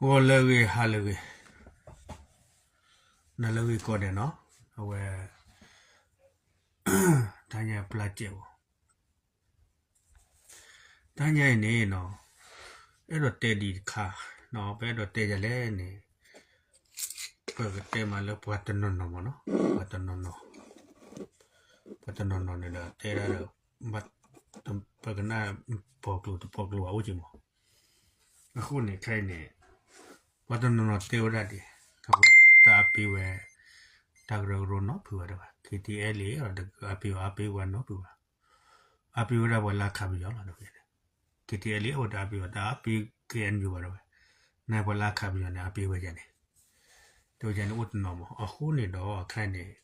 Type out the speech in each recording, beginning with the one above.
ဂီၤလၢအဂ့ၤ ဟါလၢအဂ့ၤ, နၤလၢအဂ့ၤကိးဂၤဒဲးနီၤ, အဝဲ တဟါညါပျၢ်စဲးဖိ, တဟါညါအံၤန့ၣ်နီၤ, အဲၣ်ဒိးတဲဒံးတခါ, ပအဲၣ်ဒိးတဲဒ်လဲၣ်န့ၣ်, ပကတဲမးလၢပှၤတနီၤနီၤမ့ၢ်နီၤ, ပှၤတနီၤနီၤ, ပှၤတနီၤနီၤန့ၣ်ဒီး တဲဒၣ်ဒီး ပကနၣ် ပိာ်ကျိၤတပိာ်ကျိၤအအိၣ်က့ၤမး. အဃိန့ၣ် ခဲအံၤန့ၣ် ပှၤတနီၤနီၤတဲဝဲဒၣ်ဒ် တၢ်အပ့ၤဝဲ တၢ်ကရၢကရိနီတဖုဘၣ်ဒၣ်ဘၣ်, KTLA အံၤ တကအပ့ၤအီၤ အပ့ၤဝဲနီတဖုဘၣ်, အပ့ၤဝဲဒၣ်ပှၤလၢအခးပယီၤလီၤ. KTLA အံၤ တအပ့ၤအီၤ တအပ့ၤ KNU ဘၣ်ဒၣ်ဝဲ, နပှၤလၢအခးပယီၤန့ၣ် အပ့ၤဝဲဒၣ်န့ၣ်, တဲဝဲဒၣ်န့ၣ်အိၣ်တနီၤမး. အဃိန့ၣ်ဒီး ခဲအံၤန့ၣ်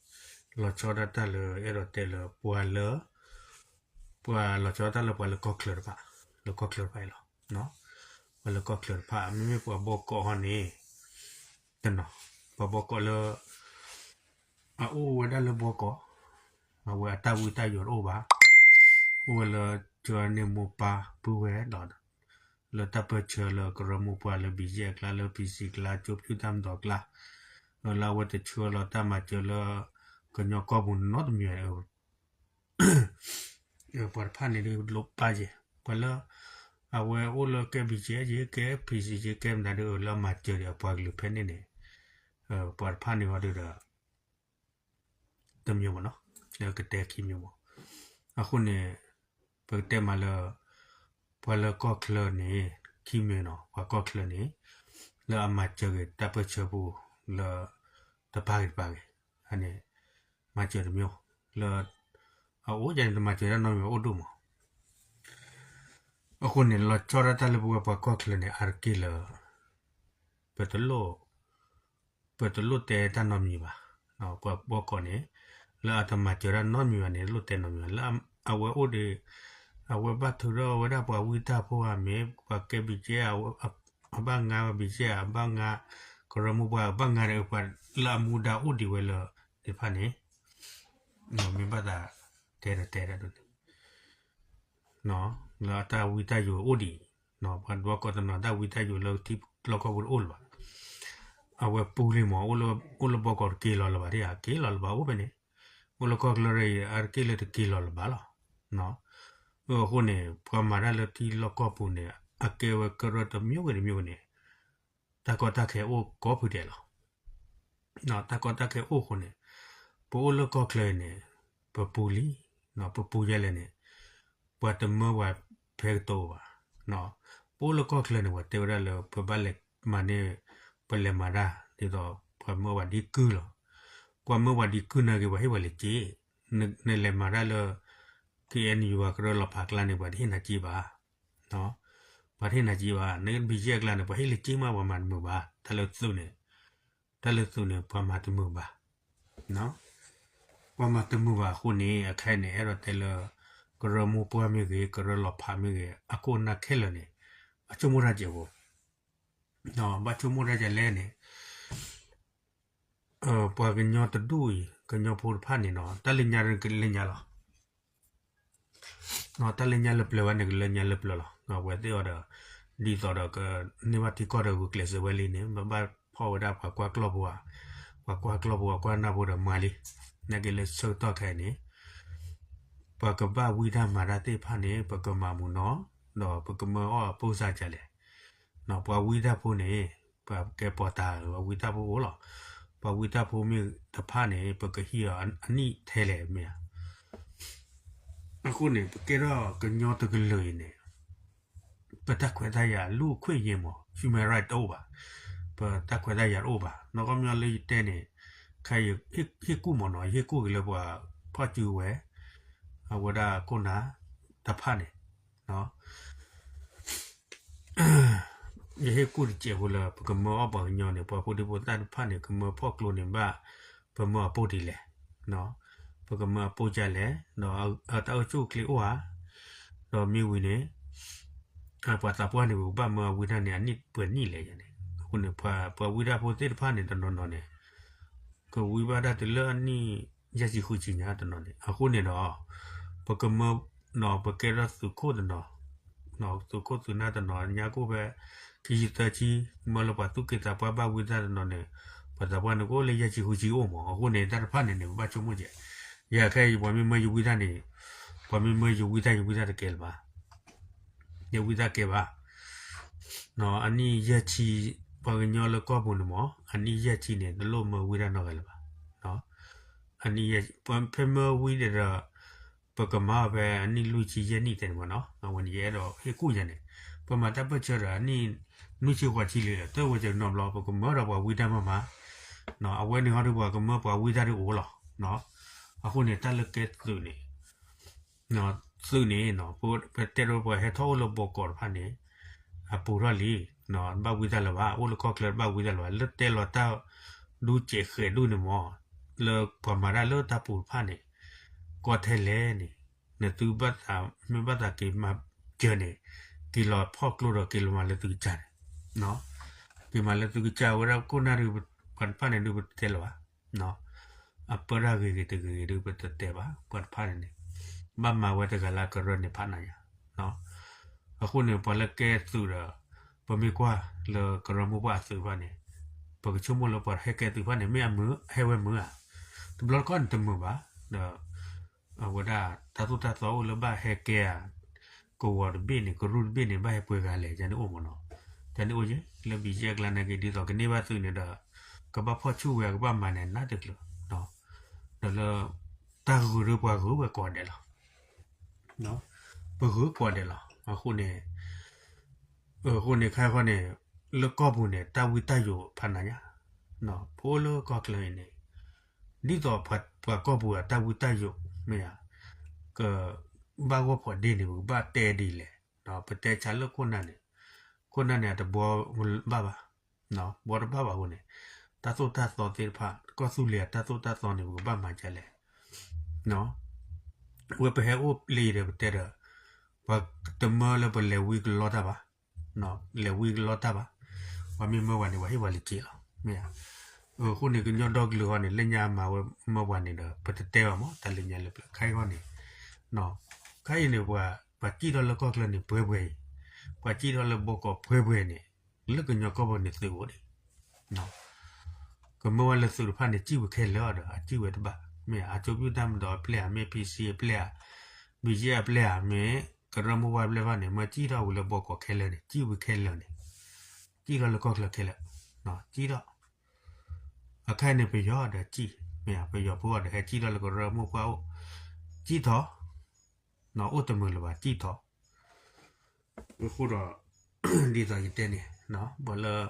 လီၤဆီဒၣ်တၢ်လၢအဲၣ်ဒိးတဲလၢပှၤလၢ ပှၤလီၤဆီတၢ်လၢပှၤလၢကီၢ်ချၢတဖၣ်, လၢကီၢ်ချၢတဖၣ်အံၤလီၤ. ပှၤလၢကီၢ်ချၢတဖၣ် မ့မ့ၢ်ပှၤဘီကီးဟီန့ၣ်, တနီၤ, ပှၤဘီကီးလၢ အအိၣ်ဝဲဒၣ်လၢဘီကီး, အဝဲအတၢ်ဝံတၢ်ယိးတအိၣ်ဘၣ်, အိၣ်ဝဲလၢဆှၢန့ၢ်မိၢ်ပၢ်ပုၢ်ဝဲၢ်ဒီး လၢတၢ်ပၢၢ်ဆၢလၢကရၢမိၢ်ပှၢ်လၢ ဘံၣ်ယဲၣ် အကျါ လၢ ပံၣ်စံၣ် အကျါ ကၠိဖၠူၣ်တၢ်မၤဒီးအကျါ, လၢအဝဲတဆှၢလီၤတၢ်မၤစၢၤလၢ ကညီကီၢ်ပူၤနီတမံၤ, ပှၤတဖၣ်န့ၣ်ဒုးလိၣ်ပၢ်ယဲၢ်, ပှၤလၢ အဝဲအိၣ်လၢကဲ ဘံၣ်ယဲၣ် ယဲၢ် ကဲ ပံၣ်စံၣ် ယဲၢ် ကဲမနုၤဒုး လၢအမၤစၢၤဒီးအပှၤကလုာ်ဖဲန့ၣ်န့ၣ်, ပှၤတဖၣ်န့ၣ်ဝဲဒုးဒီး တမံၤမ့ၢ်နီၤ, လၢကတဲခံမံၤမ့ၢ်. အဃိန့ၣ် ပကတဲမးလၢ ပှၤလၢကီၢ်ချၢန့ၣ် ခံမံၤနီၤ, ပှၤကီၢ်ချၢန့ၣ် လၢအမၤစၢၤက့ၤတၢ်ပၢၢ်ဆၢပူၤ လၢတပၢ်ဂ့ၤတပၢ်ဂ့ၤ, အန့ၣ် မၤစၢၤတမံၤ, လၢ အအိၣ်ယဲန့ၣ် တမၤစၢၤတၢ်နီတမံၤ အိၣ်ဒိၣ်မး. အဃိန့ၣ် လီၤဆီဒၣ်တၢ်လၢပဝဲပှၤကီၢ်ချၢန့ၣ် အါတက့ၢ်လၢ ပတလိၣ် ပတလိၣ်တဲတၢ်နီတမံၤဘၣ်. ပှၤဘီကီးန့ၣ် လၢအတမၤစၢၤတၢ်နီတမံၤဘၣ်န့ၣ် တလိၣ်တဲနီတမံၤဘၣ်. လၢအဝဲအိၣ်ဒီး အဝဲဘၣ်ထုးထီၣ်ဝဲဒၣ်ပှၤဝံတၢ်ဖိဧါ, မ့ၢ်ပှၤကဲ ဘံၣ်ယဲၣ် အဘၣ်ငါဝဲ ဘံၣ်ယဲၣ် အဘၣ်ငါ, ကရၢမိၢ်ပှၢ်အဘၣ်ငါဒီး ပှၤလၢအမူဒါအိၣ်ဒံးဝဲလၢသ့ၣ်တဖၣ်န့ၣ် မ့ၢ်ဘၣ်သး တဲဒီးတဲဒၣ်ဒ်န့ၣ် လၢအတၢ်ဝံတၢ်ယိးအိၣ်ဒံး, ပှၤဘီကီးတနီၤ တၢ်ဝံတၢ်ယိးလၢထံလီၢ်ကီၢ်ပူၤတအိၣ်လၢၤဘၣ်. အဝဲပူၤလံမး, အိၣ်လၢဘီကီးတက့ၤလီၤလၢၤဘၣ်, တက့ၤလီၤလၢၤဘၣ်အိၣ်ဖဲန့ၣ်, အိၣ်လၢကီၢ်ချၢအံၤ အါတက့ၢ်လၢတက့ၤလီၤလၢၤဘၣ်လီၤ. အဃိန့ၣ် ပှၤမၤတၢ်လၢထံလီၢ်ကီၢ်ပူၤန့ၣ် အကဲဝဲကရၢတမံၤဂ့ၤတမံၤဂ့ၤန့ၣ် တၢ်ကီတၢ်ခဲအိၣ်ကိးဖုဒဲးလီၤ. တၢ်ကီတၢ်ခဲအိၣ်အဃိန့ၣ် ပအိၣ်လၢကီၢ်ချၢအံၤန့ၣ် ပပူၤလံ, ပပူၤယဲလဲၣ်န့ၣ် ပှၤတမၢပှၤဖဲကတိၤဘၣ်. ပအိၣ်လၢကီၢ်ချၢန့ၣ် ပှၤတဲဝဲဒၣ်လၢ ပဘၣ်လဲၤမၤန့ၢ် ပလဲၤမၤတၢ် ဒ်သိးပှၤမၢပှၤဒံကုၢ်လီၤ. ပှၤမၢပှၤဒံကုၢ်နာ်က့ၤ ပှၤဟ့ၣ်ပှၤလၢစ့, နလဲၤမၤတၢ်လၢ KNU ပှၤကရၢလီၤဖးကျါန့ၣ် ပှၤတဟ့ၣ်နၤစ့ဘၣ်. ပှၤတဟ့ၣ်နၤစ့ဘၣ်, နဘံၣ်ယဲၣ်အကျါန့ၣ် ပှၤဟ့ၣ်လၢစ့မး ပှၤမၤတမုာ်ဘၣ်, တၢ်လၢသုးန့ၣ်, တၢ်လၢသုးန့ၣ် ပှၤမၤတမုာ်ဘၣ်. ပှၤမၤတမုာ်ဘၣ်အဃိန့ၣ် အခဲအံၤန့ၣ် အဲၣ်ဒိးတဲလၢ ကရၢမိၢ်ပှၢ်မ့ၢ်ဂ့ၤ ကရၢလီၤဖးမ့ၢ်ဂ့ၤ အခိၣ်အနၢ်ခဲလၢာ်န့ၣ် အဆိကမိၣ်တၢ်စဲးဖိ, ဘၣ်ဆိကမိၣ်တၢ်ဒ်လဲၣ်န့ၣ် ပှၤကညီတဒူၣ်အံၤ ကညီဖိတဖၣ်န့ၣ်နီၤ တၢ်လၢညါကလၢညါလီၤ. တၢ်လၢညါလၢပျၢၤဝဲန့ၣ် ကလၢညါလၢပျၢၤလီၤ. ပဝဲသ့ၣ်အီၤဒီး ဒ်သိးဒီးကန့ၢ်ဘၣ်ထံကီၢ်ဒီးဂုာ်ကျဲးစၢးဝဲလံန့ၣ် ဘၣ်ဘၣ်ဖီၣ်ဝဲဒၣ်ပှၤကွၢ်ကျီၢ်ဖိဧါ, ပှၤကွၢ်ကျီၢ်ဖိ ပှၤကွၢ်နၢ်ဖိဒီးမၤလံ. နာ်က့လၢဆၢကတီၢ်ခဲအံၤန့ၣ် ပှၤကဘၣ်ဝံတၢ်မၤတၢ်သ့ၣ်တဖၣ်န့ၣ် ပကမၤမုာ်နီၤ ဒီးပကမၢအီၣ်အပိၢ်စါဒ်လဲၣ်. ပှၤဝံတၢ်ဖိန့ၣ် ပှၤကဲပီၤတၢ် ပှၤဝံတၢ်ဖိအိၣ်လီၤ. ပှၤဝံတၢ်ဖိမ့ၢ်တဖၣ်န့ၣ် ပကဟံးအီၤအနံၣ်ထဲလဲၣ်မ့ၢ်ဧါ. အဃိန့ၣ် ပကဲထီၣ်ကညီတကလုာ်အံၤန့ၣ် ပတၢ်ခွဲးတၢ်ယာ် လူ့အခွင့်အရေးမး human right တအိၣ်ဘၣ်, ပတၢ်ခွဲးတၢ်ယာ်တအိၣ်ဘၣ်. နီၢ်ကီၢ်မညီလၢယတဲန့ၣ် ခဲအံၤယဟ့ၣ်ကူၣ်မးနီၤ, ယဟ့ၣ်ကူၣ်က့ၤလၢပှၤဖီၣ်စုကဝဲၤ အဝဲဒၣ်ခိၣ်နၢ်တဖၣ်န့ၣ် ယဟ့ၣ်ကူၣ်တစဲးဖိလၢ ပကမၢအီၣ်ပှၤကညီန့ၣ် ပှၤဖိဒံဖိသၣ်တဖၣ်န့ၣ် ကမၢဖီၣ်ကျိန့ၣ်ဘၣ်, ပမၢအပိၢ်ဒ်လဲၣ်, ပကမၢအပိၢ်ဒ်လဲၣ်, ဒီးတၢ်အိၣ်ဆူၣ်အိၣ်ချ့အိၣ်ဧါ, ဒီးမ့ၢ်ဝံၤန့ၣ် ပှၤသးပှၢ်န့ၣ် ပကဘၣ်မၢအဝံတၢ်န့ၣ် အနံၣ်ပှဲၤနံၣ်လဲၣ်န့ၣ်. အဃိန့ၣ် ပှၤဝံတၢ်ဖိသ့ၣ်တဖၣ်န့ၣ် တနီၤနီၤန့ၣ် ကဝံဘၣ်တၢ်တုၤလၢအနံၣ်ယဲၢ်ဆံဃုဆံညါတနီၤန့ၣ်. အဃိန့ၣ်ဒီး ပကမၢ ပကဲထီၣ်သုးခိၣ်တနီၤ သုးခိၣ်သုးနၢ်တနီၤ ညါကအိၣ်ဖဲ ခံဆံသၢဆံ မၢလၢပှၤသူၣ်က့သးပှၢ်ဘၣ်ဝံသၣ်တနီၤန့ၣ် ပှၤသးပှၢ်န့ၣ်ကအိၣ်လၢယဲၢ်ဆံဃုဆံအိၣ်မး. အဃိန့ၣ် တၢ်တဖၣ်န့ၣ်န့ၣ် ပဘၣ်ဆိကမိၣ်ကဲး. ယဲခဲအံၤ ပှၤမ့ၢ်မၢယဝံသၣ်န့ၣ် ပှၤမ့ၢ်မၢယဝံသၣ် ယဝံသၣ်တကဲလၢၤဘၣ်. ယဝံသၣ်ကဲဘၣ်. အနံၣ်ယဲၢ်ဆံ ပှၤကညီလၢကီၢ်ပူၤန့ၣ်မး အနံၣ်ယဲၢ်ဆံန့ၣ် တလိၣ်မၢဝံသၣ်နီတဂၤလၢၤဘၣ်. အနံၣ်ယဲၢ်ဆံ ဖဲမၢဝံသၣ်ဒီး ပကမၤအီၤဖဲအနံၣ်လွံၢ်ဆံယဲၢ်နံၣ်တဲန့ၣ်မးနီၤ. အဝဲန့ၣ်ယအဲၣ်ဒိးဟ့ၣ်ကူၣ်ယၤန့ၣ် ပမၤတၢ်ပၢၢ်ဆၢဒီးအနံၣ်နွံဆံဃိးဆံလံဒီး တၢ်ဝဲကနီၤဘျီ ပကမၢဒီးပှၤဝံသၣ်မးမး အဝဲန့ၣ်ဟီဒီးပှၤကမၢပှၤဝံသၣ်ဒ်အိၣ်လီၤ. အဃိန့ၣ် တၢ်လၢကဲသုးန့ၣ် သုးန့ၣ် ပတဲဒိပှၤဟဲထီၣ်အိၣ်လၢဘီကီးတဖၣ်န့ၣ် အပူၤထီၣ်လံ ဘၣ်ဝံသၣ်လၢၤဘၣ် အိၣ်လၢကီၢ်ချၢဘၣ်ဝံသၣ်လၢၤဘၣ် လၢတဲလီၤတၢ်ဒူကဲးဃဲးဒူၣ်န့ၣ်မး လၢပှၤမၤတၢ်လၢတၢ်ပူၤတဖၣ်န့ၣ် ကီထဲလဲၣ်န့ၣ် နသုဘၣ်သးမ့ၢ်ဘၣ်သးက့ၤမၤစၢၤန့ၣ် က့ၤလီၤဖီၣ်ကျိဒီးက့ၤလီၤမၤလၢသုကစၢ်န့ၣ် က့ၤမၤလၢသုကစၢ်ဝဲဒၣ်ခိၣ်နၢ်ဒုး ပှၤတဖၣ်န့ၣ်ဒုးပတတဲလၢၤဘၣ် အပၢတၢ်ဂ့ၤဂ့ၤတဂ့ၤဂ့ၤဒုးပတတဲဘၣ် ပှၤတဖၣ်န့ၣ်န့ၣ် ဘၣ်မၤဝဲတဂၤလၢအကရၢန့ၣ်ဖးနးယၤ အဃိန့ၣ် ပှၤလၢကဲသုးဒီး ပမ့ၢ်ကွၢ်လၢကရၢမိၢ်ပှၢ်အသုးတဖၣ်န့ၣ် ပကဆိကမိၣ်လၢပှၤဟဲကဲသုးတဖၣ်န့ၣ် မ့ၢ်အမုာ်ဟဲဝဲမုာ်ဧါ တဘျီတခီၣ်န့ၣ်တမုာ်ဘၣ် ဒီး အဝဲဒၣ်တၢ်သိၣ်တၢ်သီအိၣ်လၢဘၣ်ဟဲကဲဧါ ကဝီၤတဘ့ၣ်န့ၣ် ကရူၢ်တဘ့ၣ်န့ၣ် ဘၣ်ဟဲပှဲၤဂၤလဲၣ် ယန့ၣ်အိၣ်မးနီၤ ယန့ၣ်အိၣ်ယဲ လၢဘံၣ်ယဲၣ်အကျါနာ်က့ ဒ်သိးကန့ၢ်ဘၣ်သုးန့ၣ်ဒီး ကဘၣ်ဖီၣ်ဆူၣ်ဝဲ ကဘၣ်မၤန့ၣ်နးတကျၢၤ ဒီးလၢ တၢ်ဂုၤဒီးပှၤဂုၤဝဲကိးဂၤဒဲးလီၤ ပဂုၤကိးဂၤဒဲးလီၤ အဃိန့ၣ် အဃိန့ၣ် ခဲဃီန့ၣ် လၢကီၢ်ပူၤန့ၣ် တၢ်ဝံတၢ်ယိးဖးနးညါ ပအိၣ်လၢကီၢ်ချၢအံၤန့ၣ် ဒ်သိးပှၤကီၢ်ပူၤအတၢ်ဝံတၢ်ယိး မ့ၢ်ဧါ ကဘၣ်ဂီၢ်ဖီးဒ့န့ၣ် ပကဘၣ်တဲဒ်လဲၣ် ပတဲဆါလၢခိၣ်နၢ်န့ၣ် ခိၣ်နၢ်န့ၣ် အတဘှီဘၣ်ဘၣ် ဘှီတဘၣ်ဘၣ်အဃိန့ၣ် တၢ်သိၣ်တၢ်သီသ့ၣ်တဖၣ် ကီၢ်သူလ့ၤအတၢ်သိၣ်တၢ်သီန့ၣ် ပကဘၣ်မၤဒ်လဲၣ် ဝဲပဟဲအိၣ်လံဒီးပတဲဒီး ပှၤတမၢလၢပလဲၤဝံကလီတၢ်ဘၣ် လဲၤဝံကလီတၢ်ဘၣ် ပှၤမ့ၢ်မၢပှၤန့ၣ် ပှၤဟ့ၣ်ပှၤလံာ်က့ၤလီၤ မ့ၢ်ဧါ အဃိန့ၣ် ကညီဒီကလုာ်ဃီန့ၣ် လၢညါမၤဝဲမၢပှၤန့ၣ်ဒီး ပတတဲဘၣ်မး တၢ်လၢညါလၢပျၢၤ ခဲအံၤဃီန့ၣ် ခဲအံၤန့ၣ် ပှၤစံၣ်ထီၣ်လၢကီၢ်ချၢန့ၣ် ပှဲၤပှဲၤအံၤ ပှၤစံၣ်ထီၣ်လၢဘီကီးပှဲၤပှဲၤန့ၣ် လၢကညီကီၢ်ပူၤန့ၣ်သုးအိၣ်ဒံး ကမၢဝဲလၢသုးတဖၣ်န့ၣ် စံၣ်ဝံၤခဲလၢာ်ဒီး အစံၣ်ဝဲတဘၣ် မ့ၢ်ဧါ အကၠိပျူၢ်တၢ်မၤဒီးအပျဲၢ်ဧါ မ့ၢ် PC အပျဲၢ်ဧါ BGF အပျဲၢ်ဧါ မ့ၢ်ကရၢမိၢ်ပှၢ်အပျဲၢ်တဖၣ်န့ၣ် မၢစံၣ်ထီၣ်ဝံၤလၢဘီကီးခဲလၢာ်န့ၣ် စံၣ်ဝံၤခဲလၢာ်န့ၣ် စံၣ်ထီၣ်လၢကီၢ်ချၢခဲလၢာ် စံၣ်ထီၣ် အခါန့ၣ် ပယီၤဒီးစံၣ် မ့ၢ်ဧါ ပယီၤဖိအီၤဒီး ဟဲစံၣ်ထီၣ်လၢကရၢမိၢ်ပှၢ်အိၣ် စံၣ်ထီၣ် အိၣ်တမုာ်လၢၤဘၣ် စံၣ်ထီၣ် အဃိဒီး ဒ်သိးယတဲန့ၣ် ပှၤလၢ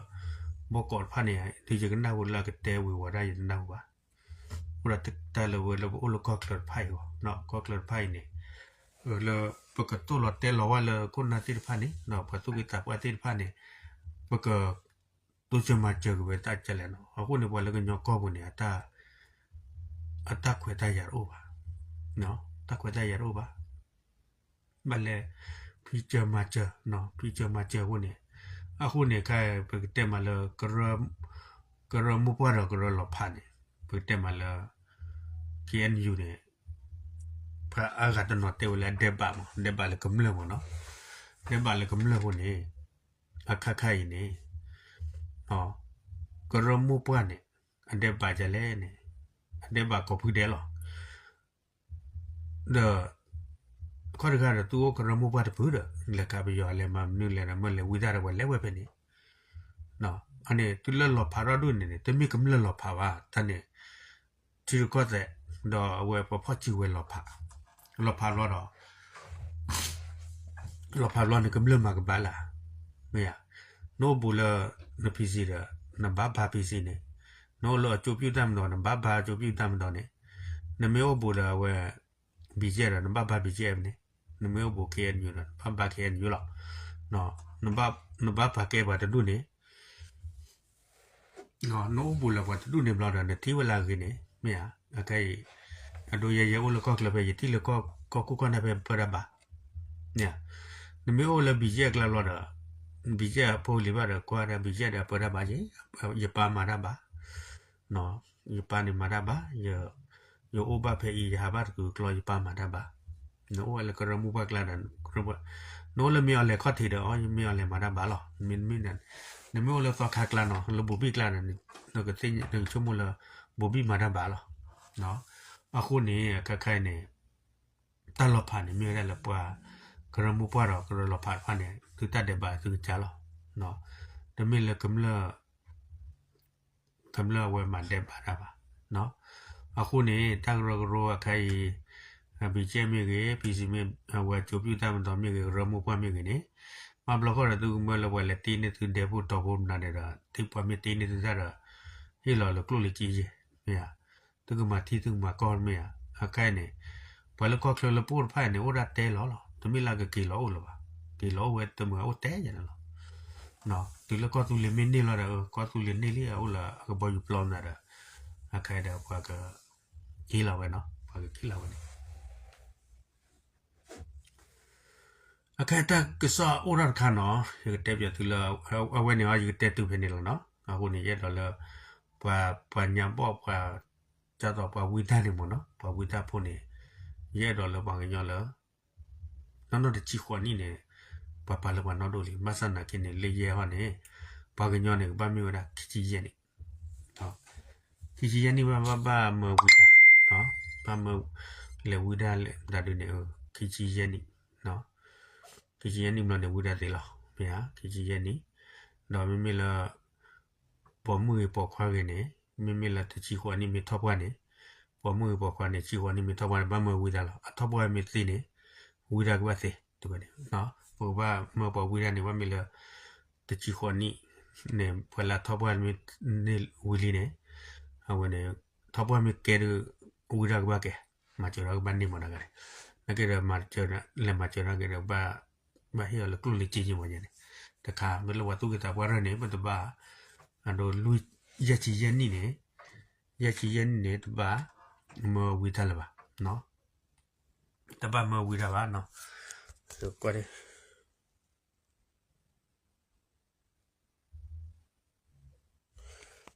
ဘီကီးတဖၣ်န့ၣ် ဒ်ယကနၢ်ဟူလၢအကတဲဝံၤဝဲဒၣ် ယတနၢ်ဟူဘၣ် အိၣ်ဒီးတၢ်လၢဝဲလၢပအိၣ်လၢကီၢ်ချၢတဖၣ်အံၤအဂီၢ် ကီၢ်ချၢတဖၣ်အံၤန့ၣ် လၢပကတိၢ်လီၤတဲလီၤဝဲလၢခိၣ်နၢ်သ့ၣ်တဖၣ်န့ၣ် ပှၤသူၣ်က့သးပှၢ်သ့ၣ်တဖၣ်န့ၣ် ပက တိစၢၤမၤစၢၤက့ၤဝဲတၢ်ကလဲၣ်နီၤ အဃိန့ၣ် ပှၤလၢကညီကီၢ်ပူၤန့ၣ် အတၢ်ခွဲးတၢ်ယာ်တအိၣ်ဘၣ် တၢ်ခွဲးတၢ်ယာ်တအိၣ်ဘၣ် ဘၣ်လဲၣ် ဖံစၢၤမၤစၢၤ ဖံစၢၤမၤစၢၤအဃိန့ၣ် အဃိန့ၣ် ခဲအံၤ ပကတဲမးလၢ ကရၢမိၢ်ပှၢ်ဒီးကရၢလီၤဖးန့ၣ် ပကတဲမးလၢ KNU န့ၣ် ပှၤအါဂၤတနီၤတဲဝဲလၢအဒဲးဘးမး ဒဲးဘးလၢကမျၢၢ်မးနီၤ ဒဲးဘးလၢကမျၢၢ်အဃိန့ၣ် အခါခါအံၤန့ၣ် ကရၢမိၢ်ပှၢ်န့ၣ် အဒဲးဘးဒ်လဲၣ်န့ၣ် အဒဲးဘးကိးဖုဒဲးလီၤ ဒီး ခီၣ်တဂၤဒီး သုအိၣ်ကရၢမိၢ်ပှၢ်တဖုဒီး လဲၤကးပယီၤလဲၤမၤမနုၤလဲၣ်ဒီး မ့ၢ်လဲၤဝံသးဒီးပှၤလဲၤဝဲဖဲန့ၣ် အန့ၣ် သုလၢလီၤဖးထီၣ်ဒိၣ်န့ၣ်န့ၣ် တမ့ၢ်ကမျၢၢ်လီၤဖးဘၣ် တၢ်န့ၣ် ထံရူၢ်ကီၢ်သဲး ဒီးအဝဲပှၤဖီၣ်စုကဝဲၤလီၤဖး လီၤဖးဘျီဒီး လီၤဖးဘျီန့ၣ် ကမျၢၢ်မၤကဘၣ်လၢ် မ့ၢ်ဧါ နအိၣ်ဘူးလၢ န PC ဒီး နဘၣ်ဘါ PC န့ၣ် နအိၣ်လၢအကၠိပျူၢ်တၢ်မၤဒီး နဘၣ်ဘါကၠိပျူၢ်တၢ်မၤဒီးန့ၣ် နမ့ၢ်အိၣ်ဘူးလၢအဝဲ BGF ဒီး နဘၣ်ဘါ BGF န့ၣ် နမ့ၢ်အိၣ်ဘူး KNU ဒီး နဘၣ်ဘါ KNU လီၤ နဘၣ်ပာ်ကဲပှၤတဒူၣ်န့ၣ် နအိၣ်ဘူးလၢပှၤတဒူၣ်န့ၣ်ဘျီဒီး နထံၣ်ဝဲလၢအဂ့ၤန့ၣ် မ့ၢ်ဧါ အခဲအံၤ အဒိယဲယဲအိၣ်လၢကီၢ်ချၢဖဲ ယထံၣ်လၢကီၢ်ခိၣ်ကီၢ်နၢ်ဖဲပၢတၢ်ဘါ မ့ၢ်ဧါ နမ့ၢ်အိၣ်လၢ BGF အကျါဘျီဒီး BGF အဖိလံၤဘၣ်ဒီး ကွၢ်ဒၣ် BGF ဒီးပၢတၢ်ဘါက့ၤ ယပၢ်မၤတၢ်ဘါ ယပၢ်န့ၣ်မၤတၢ်ဘါ ယအိၣ်ဘၣ်ဖဲအံၤ ယဟးဘၣ်တကုာ်ကျီ ယပၢ်မၤတၢ်ဘါ နအိၣ်ဝဲလၢကရၢမိၢ်ပှၢ်ကျါဒီး ကရၢမိၢ်ပှၢ် နအိၣ်လၢမ့ၢ်အီၤလဲၤခီၣ်ထံးဒီး မ့ၢ်အီၤလဲၤမၤတၢ်ဘၣ်လီၤ. မ့မ့ၢ် နမ့ၢ်အိၣ်လၢသီခါကျါနီၤ လၢဘိၤဘံၣ်ကျါဒီး နကသ့ၣ်နကဆိကမိၣ်လၢ ဘိၤဘံၣ်မၤတၢ်ဘၣ်လီၤ. အဃိန့ၣ် ခဲခါအံၤန့ၣ် တၢ်လီၤဖးန့ၣ် မ့ၢ်ဝဲဒၣ်လၢပှၤ ကရၢမိၢ်ပှၢ်ဒီးကရၢလီၤဖးတဖၣ်န့ၣ် သုတၢ်ဒဲးဘးသုကစၢ်လီၤ. တမ့ၢ်လၢကမျၢၢ် ကမျၢၢ်အဝဲမၤဒဲးဘးတၢ်ဘၣ်. အဃိန့ၣ် တၢ်ကရၢကရိအခါအံၤ BGF မ့ၢ်ဂ့ၤ PC မ့ၢ် အဝဲကၠိပျုၢ်တၢ်မတီၤမ့ၢ်ဂ့ၤ ကရၢမိၢ်ပှၢ်မ့ၢ်ဂ့ၤန့ၣ် ဘၣ်ဘျီဃီဒီးသုကမၢလၢပှၤလဲၤတ့န့ၢ်သုဒဲဖိတီၤဖိမနုၤန့ၣ်ဒီး ထံပှၤမ့ၢ်တ့န့ၢ်သုတၢ်ဒီး ဟ့ၣ်လီၤလၢကျိၣ်လၢစ့ယဲၢ် မ့ၢ်ဧါ. သုကမၤထံသုကမၤကီၢ်မ့ၢ်ဧါ. အခဲအံၤန့ၣ် ပှၤလၢကီၢ်ချၢလၢပအိၣ်တဖၣ်အံၤန့ၣ် အိၣ်ဒၣ်တဲလီၤလီၤ. တမ့ၢ်လၢကက့ၤလီၤအိၣ်လၢၤဘၣ်. က့ၤလီၤအိၣ်ဝဲတမုာ်အိၣ်တဲယဲၢ်န့ၣ်လီၤ. တုၤလၢကီၢ်သူလ့ၤမ့ၢ်န့ၢ်လီၤဒီး ကီၢ်သူလ့ၤန့ၢ်လံ အအိၣ်လၢအကဘီယူၤပျီမနုၤဒီး အခဲအံၤဒီးပှၤကက့ၤလီၤဝဲနီၤ ပှၤကက့ၤလီၤဝဲန့ၣ် အခဲအံၤတၢ်ကစီၣ်အိၣ်ထီၣ်တခါနီၤ ယကတဲပၠးသုလၢ အဝဲန့ၣ်အီၤ ယကတဲတုၤဖဲန့ၣ်လီၤနီၤ. အဃိန့ၣ် ယအဲၣ်ဒိးလၢ ပှၤ ပှၤညါဘီၣ်ပှၤ ဒ်သိးပှၤဝံတၢ်န့ၣ်မ့ၢ်နီၤ ပှၤဝံတၢ်ဖိန့ၣ် ယအဲၣ်ဒိးလၢပှၤကညီလၢ နီၢ်နီၢ်တဆံဃိးနံၣ်န့ၣ် ပှၤပာ်လၢပှၤနီၢ်ဒိၣ်လံ ဘၣ်ဆၣ်သနာ်က့န့ၣ် လၢယဲၢ်ဟီၣ်န့ၣ် ပှၤကညီန့ၣ် ကဘၣ်မ့ၢ်ဝဲဒၣ်ခံဆံယဲၢ်နံၣ် ခံဆံယဲၢ်နံၣ်ဘၣ် ဘၣ် ဘၣ်မၢဝံတၢ် ဘၣ်မၢ လဲၤဝံတၢ်လဲၤတၢ်ဒုးန့ၣ် ခံဆံယဲၢ်နံၣ် ခံဆံယဲၢ်နံၣ်ဘျီန့ၣ် ဝံတၢ်သ့လီၤ မ့ၢ်ဧါ ခံဆံယဲၢ်နံၣ် ဒီးမ့မ့ၢ်လၢ ပိာ်မုၣ်ဂ့ၤပိာ်ခွါဂ့ၤန့ၣ် မ့မ့ၢ်လၢတဆံဃိးနံၣ်မ့ၢ်ထီၣ်ပှၢ်န့ၣ် ပိာ်မုၣ်ဂ့ၤပိာ်ခွါန့ၣ် ဆံဃိးနံၣ်မ့ၢ်ထီၣ်ပှၢ်န့ၣ် ဘၣ်မၢဝံတၢ်လီၤ အထီၣ်ပှၢ်မ့ၢ်သ့န့ၣ် ဝံတၢ်ကဘၣ်သ့ တဝဲန့ၣ် ပကဘၣ်မၢပှၤဝံတၢ်န့ၣ် ဘၣ်မ့ၢ်လၢ တဆံဃိးနံၣ်န့ၣ် ပှၤလၢအထီၣ်ပှၢ်မ့ၢ်န့ၢ်ဝံၤလံန့ၣ် အဝဲန့ၣ် ထီၣ်ပှၢ်မ့ၢ်ကဲဒုး ဝံတၢ်ကဘၣ်ကဲ မၤစၢၤထီၣ်ကဘၣ်န့ၢ်မးတဂၤန့ၣ် နာ်က့ဒီး လဲၤမၤစၢၤထီၣ်က့ၤဒီး ဘၣ်ဟ့ၣ်အီၤလၢကျိၣ်လၢစ့ယဲၢ်မးယဲၢ်န့ၣ် တခါ မ့ၢ်လၢပှၤသူၣ်က့သးပှၢ်ရၢၢ်န့ၣ် ပတဘၣ် အဒိ လွံၢ် ယဲၢ်ဆံယဲၢ်နံၣ်န့ၣ် ယဲၢ်ဆံယဲၢ်နံၣ်န့ၣ် တဘၣ်မၢဝံတၢ်လၢၤဘၣ် တဘၣ်မၢဝံတၢ်ဘၣ်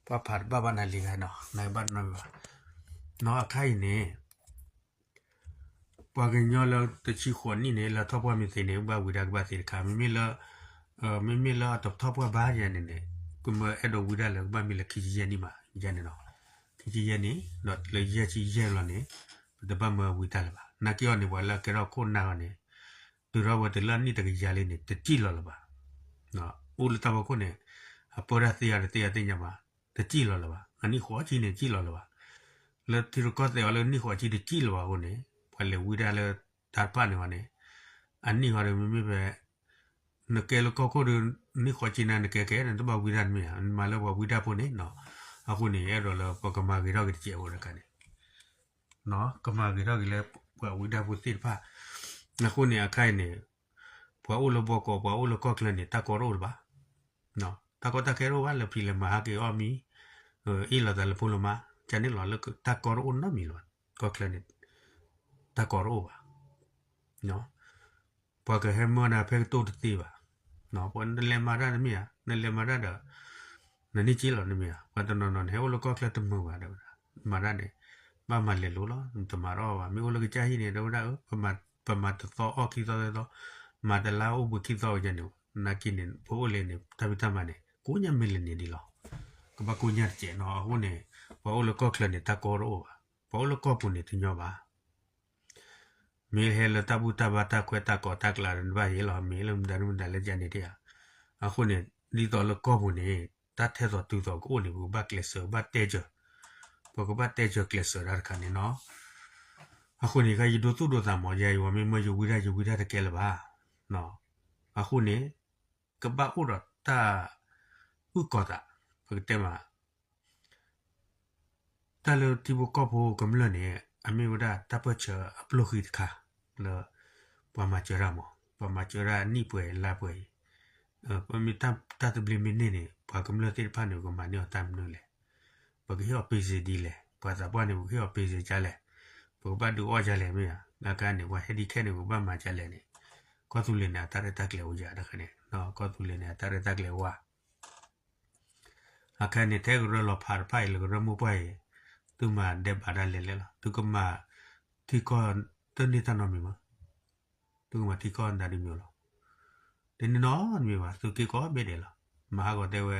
ပှၤဖးတဘၣ်ဘၣ်နၤလံၤဂၤနီၤ နဘၣ်နီတမံၤဘၣ် နီၤအခါအံၤန့ၣ် ပှၤကညီလၢတဆံဃိးနံၣ်န့ၣ် လၢထီၣ်ပှၢ်မ့ၢ်သ့န့ၣ် ဘၣ်ဝံတၢ်ကဘၣ်သ့တခါ မ့မ့ၢ်လၢ မ့မ့ၢ်လၢအတထီၣ်ပှၢ်ဘၣ်ယဲၢ်န့ၣ်န့ၣ် ကမၢအဲၣ်ဒိးဝံတၢ်လၢကဘၣ်မ့ၢ်လၢခံဆံယဲၢ်နံၣ်မး ယဲၢ်န့ၣ်နီၤ ခံဆံယဲၢ်နံၣ် ဒီးလၢယဲၢ်ဆံယဲၢ်လီၤန့ၣ် ပတဘၣ်မၢဝံတၢ်လၢၤဘၣ် နာ်က့အီၤန့ၣ် ပှၤလၢအကဲထီၣ်ခိၣ်နၢ်လီၤန့ၣ် တုၤထီၣ်ဝဲတုၤလၢအနံၣ်တကယၤလံန့ၣ် တစံၣ်လီၤလၢၤဘၣ် အိၣ်လၢတၢ်ဖီခိၣ်န့ၣ် အပၢတၢ်သ့အီၤတသ့အီၤသ့ၣ်ညါဘၣ် တစံၣ်လီၤလၢၤဘၣ် အနံၣ်ဃိးဆံန့ၣ် တစံၣ်လီၤလၢၤဘၣ် လၢထံရူၢ်ကီၢ်သဲးအီၤလၢနံၣ်ဃိးဆံတစံၣ်လၢၤဘၣ်အဃိန့ၣ် ပှၤလဲၤဝံတၢ်လၢတၢ်တဖၣ်န့ၣ်ဝဲန့ၣ် အနံၣ်ဃီဒီးမ့မ့ၢ်ဖဲ နကဲလၢကီၢ်ခိၣ်ဒီး နံၣ်ဃိးဆံနၤနကဲကဲ နတဘၣ်ဝံတၢ်တမ့ၢ်ဧါ နမၤလၢပှၤဝံတၢ်ဖိန့ၣ်နီၤ အဃိန့ၣ် ယအဲၣ်ဒိးလၢပကမၤဂ့ၤထီၣ်က့ၤတစဲးဖိတခါန့ၣ် ကမၤဂ့ၤထီၣ်က့ၤလၢပှၤဝံတၢ်ဖိသ့ၣ်တဖၣ် အဃိန့ၣ်အခါအံၤန့ၣ် ပှၤအိၣ်လၢဘီကီး ပှၤအိၣ်လၢကီၢ်ချၢန့ၣ် တၢ်ကီတအိၣ်လၢၤဘၣ် တၢ်ကီတၢ်ခဲတအိၣ်ဘၣ် လၢဖံးလဲၤမၤဟးက့ၤအီၣ်မံၤ အ့ၣ်လိာ်သးလၢဖိလၢမါ ကန့ၣ်လီၤ လၢတၢ်ကီတအိၣ်နီတမံၤလၢၤဘၣ် ကီၢ်ချၢန့ၣ် တၢ်ကီတအိၣ်ဘၣ် ပှၤကဟဲမၢနၤဖဲကတိၢ်တသ့ဘၣ်, ပှၤနလဲၤမၤတၢ်တမ့ၢ်ဧါ, နလဲၤမၤတၢ်ဒီး နန့ၢ်စ့လီၤတမ့ၢ်ဧါ, ပှၤတနီၤနီၤန့ၣ် ဟဲအိၣ်လၢကီၢ်ချၢတမုာ်ဘၣ်ဒီး မၤတၢ်န့ၣ် ဘၣ်မၤလဲၤလိၤလီၤ, နတမၤထီၣ်ဘၣ်, မ့ၢ်အိၣ်လၢကစၢ်ဟံၣ်န့ၣ် တဲဝဲဒၣ် ပမၤတသီအီၣ်ခံသီသၢသီ, မၤတလါအိၣ်ဘှံးခံသီဝဲန့ၣ်, နာ်က့န့ၣ် ပအိၣ်လဲၣ်န့ၣ် တၢ်ဖံးတၢ်မၤန့ၣ် ကိးညါမ့ၢ်လဲၤန့ၣ်ဒ်လီၤ. ကဘၣ်ကိးညါတစဲးနီၤ, အဃိန့ၣ် ပှၤအိၣ်လၢကီၢ်ချၢန့ၣ် တၢ်ကီတအိၣ်ဘၣ်, ပှၤအိၣ်လၢကီၢ်ပူၤန့ၣ်တညီဘၣ်. မ့ၢ်ဟဲလၢတၢ်ဘူၣ်တၢ်ဘါတၢ်ခွဲးတၢ်ကီးတၢ်ကျးဒီး နဘၣ်ဟ့ၣ်လီၤ မ့ၢ်လၢမတၤမတၤလၢကန့ၣ်တဧါ. အဃိန့ၣ် ဒ်သိးလၢကီၢ်ပူၤန့ၣ် တၢ်ထဲသိးတုၤသိးကအိၣ်န့ၣ် ပကဘၣ်ကျဲးစၢး ဘၣ်တဲစၢၤ, ပကဘၣ်တဲစၢၤကျဲးစၢးတၢ်တခါန့ၣ်နီၤ. အဃိန့ၣ် ခါယဒိသူၣ်ဒိသးမး ယၤယဝၤမ့ၢ်မၢယဝံဒၣ် ယဝံဒၣ်တကဲလၢၤဘၣ်. အဃိန့ၣ် ကဘၣ်အိၣ်ဒီးတၢ်အုၣ်ကီၤသး, ပကတဲမး တၢ်လၢထံဖိကီၢ်ဖိကမျၢၢ်န့ၣ် အမ့ၢ်ဝဲဒၣ်တၢ်ပၢၢ်ဆၢအပျိၢ်ဃံတခါ လၢ ပှၤမၤစၢၤတၢ်မး, ပှၤမၤစၢၤတၢ်နံၣ်ပှဲၤလါပှဲၤအံၤ, ပမ့ၢ်တၢ်သဘျ့မ့ၢ်န့ၢ်န့ၣ် ပှၤကမျၢၢ်သ့ၣ်တဖၣ်န့ၣ် ပကမၤန့ၢ်အီၤတၢ်မနုၤလဲၣ်. ပကဟ့ၣ်အီၤပ့စ့ဒ်လဲၣ်, ပှၤသးပှၢ်န့ၣ် ပကဟ့ၣ်အီၤပ့စ့ဒ်လဲၣ်, ပကဘၣ်ဒုးအီၣ်ဒ်လဲၣ်မ့ၢ်ဧါ, လၢကါန့ၣ် ပှၤဟဲဒ်ခဲန့ၣ် ပကဘၣ်မၤဒ်လဲၣ်န့ၣ်, ကီၢ်သူလ့ၤန့ၣ် အတၢ်ရဲၣ်တၢ်ကျဲၤအိၣ်ယၤတခါန့ၣ်, ကီၢ်သူလ့ၤန့ၣ် အတၢ်ရဲၣ်တၢ်ကျဲၤဝါ အခါန့ၣ် ထဲကရၢလီၤဖးတဖၣ်အံၤ လၢကရၢမိၢ်ပှၢ်အံၤ, သုမၤဒဲးဘးဒၣ်လဲာ်လဲာ်လီၤ. သုကမၤထံကီၢ်တန့ၢ်တၢ်နီတမံၤမး, သုကမၤထံကီၢ်ဒၣ်ဒ်မ့ၢ်လီၤ. တန့ၢ်နီတမံၤဘၣ်, သုးက့ကိးဘ့ၣ်ဒဲးလီၤ. မဟါဂီၤတဲဝဲ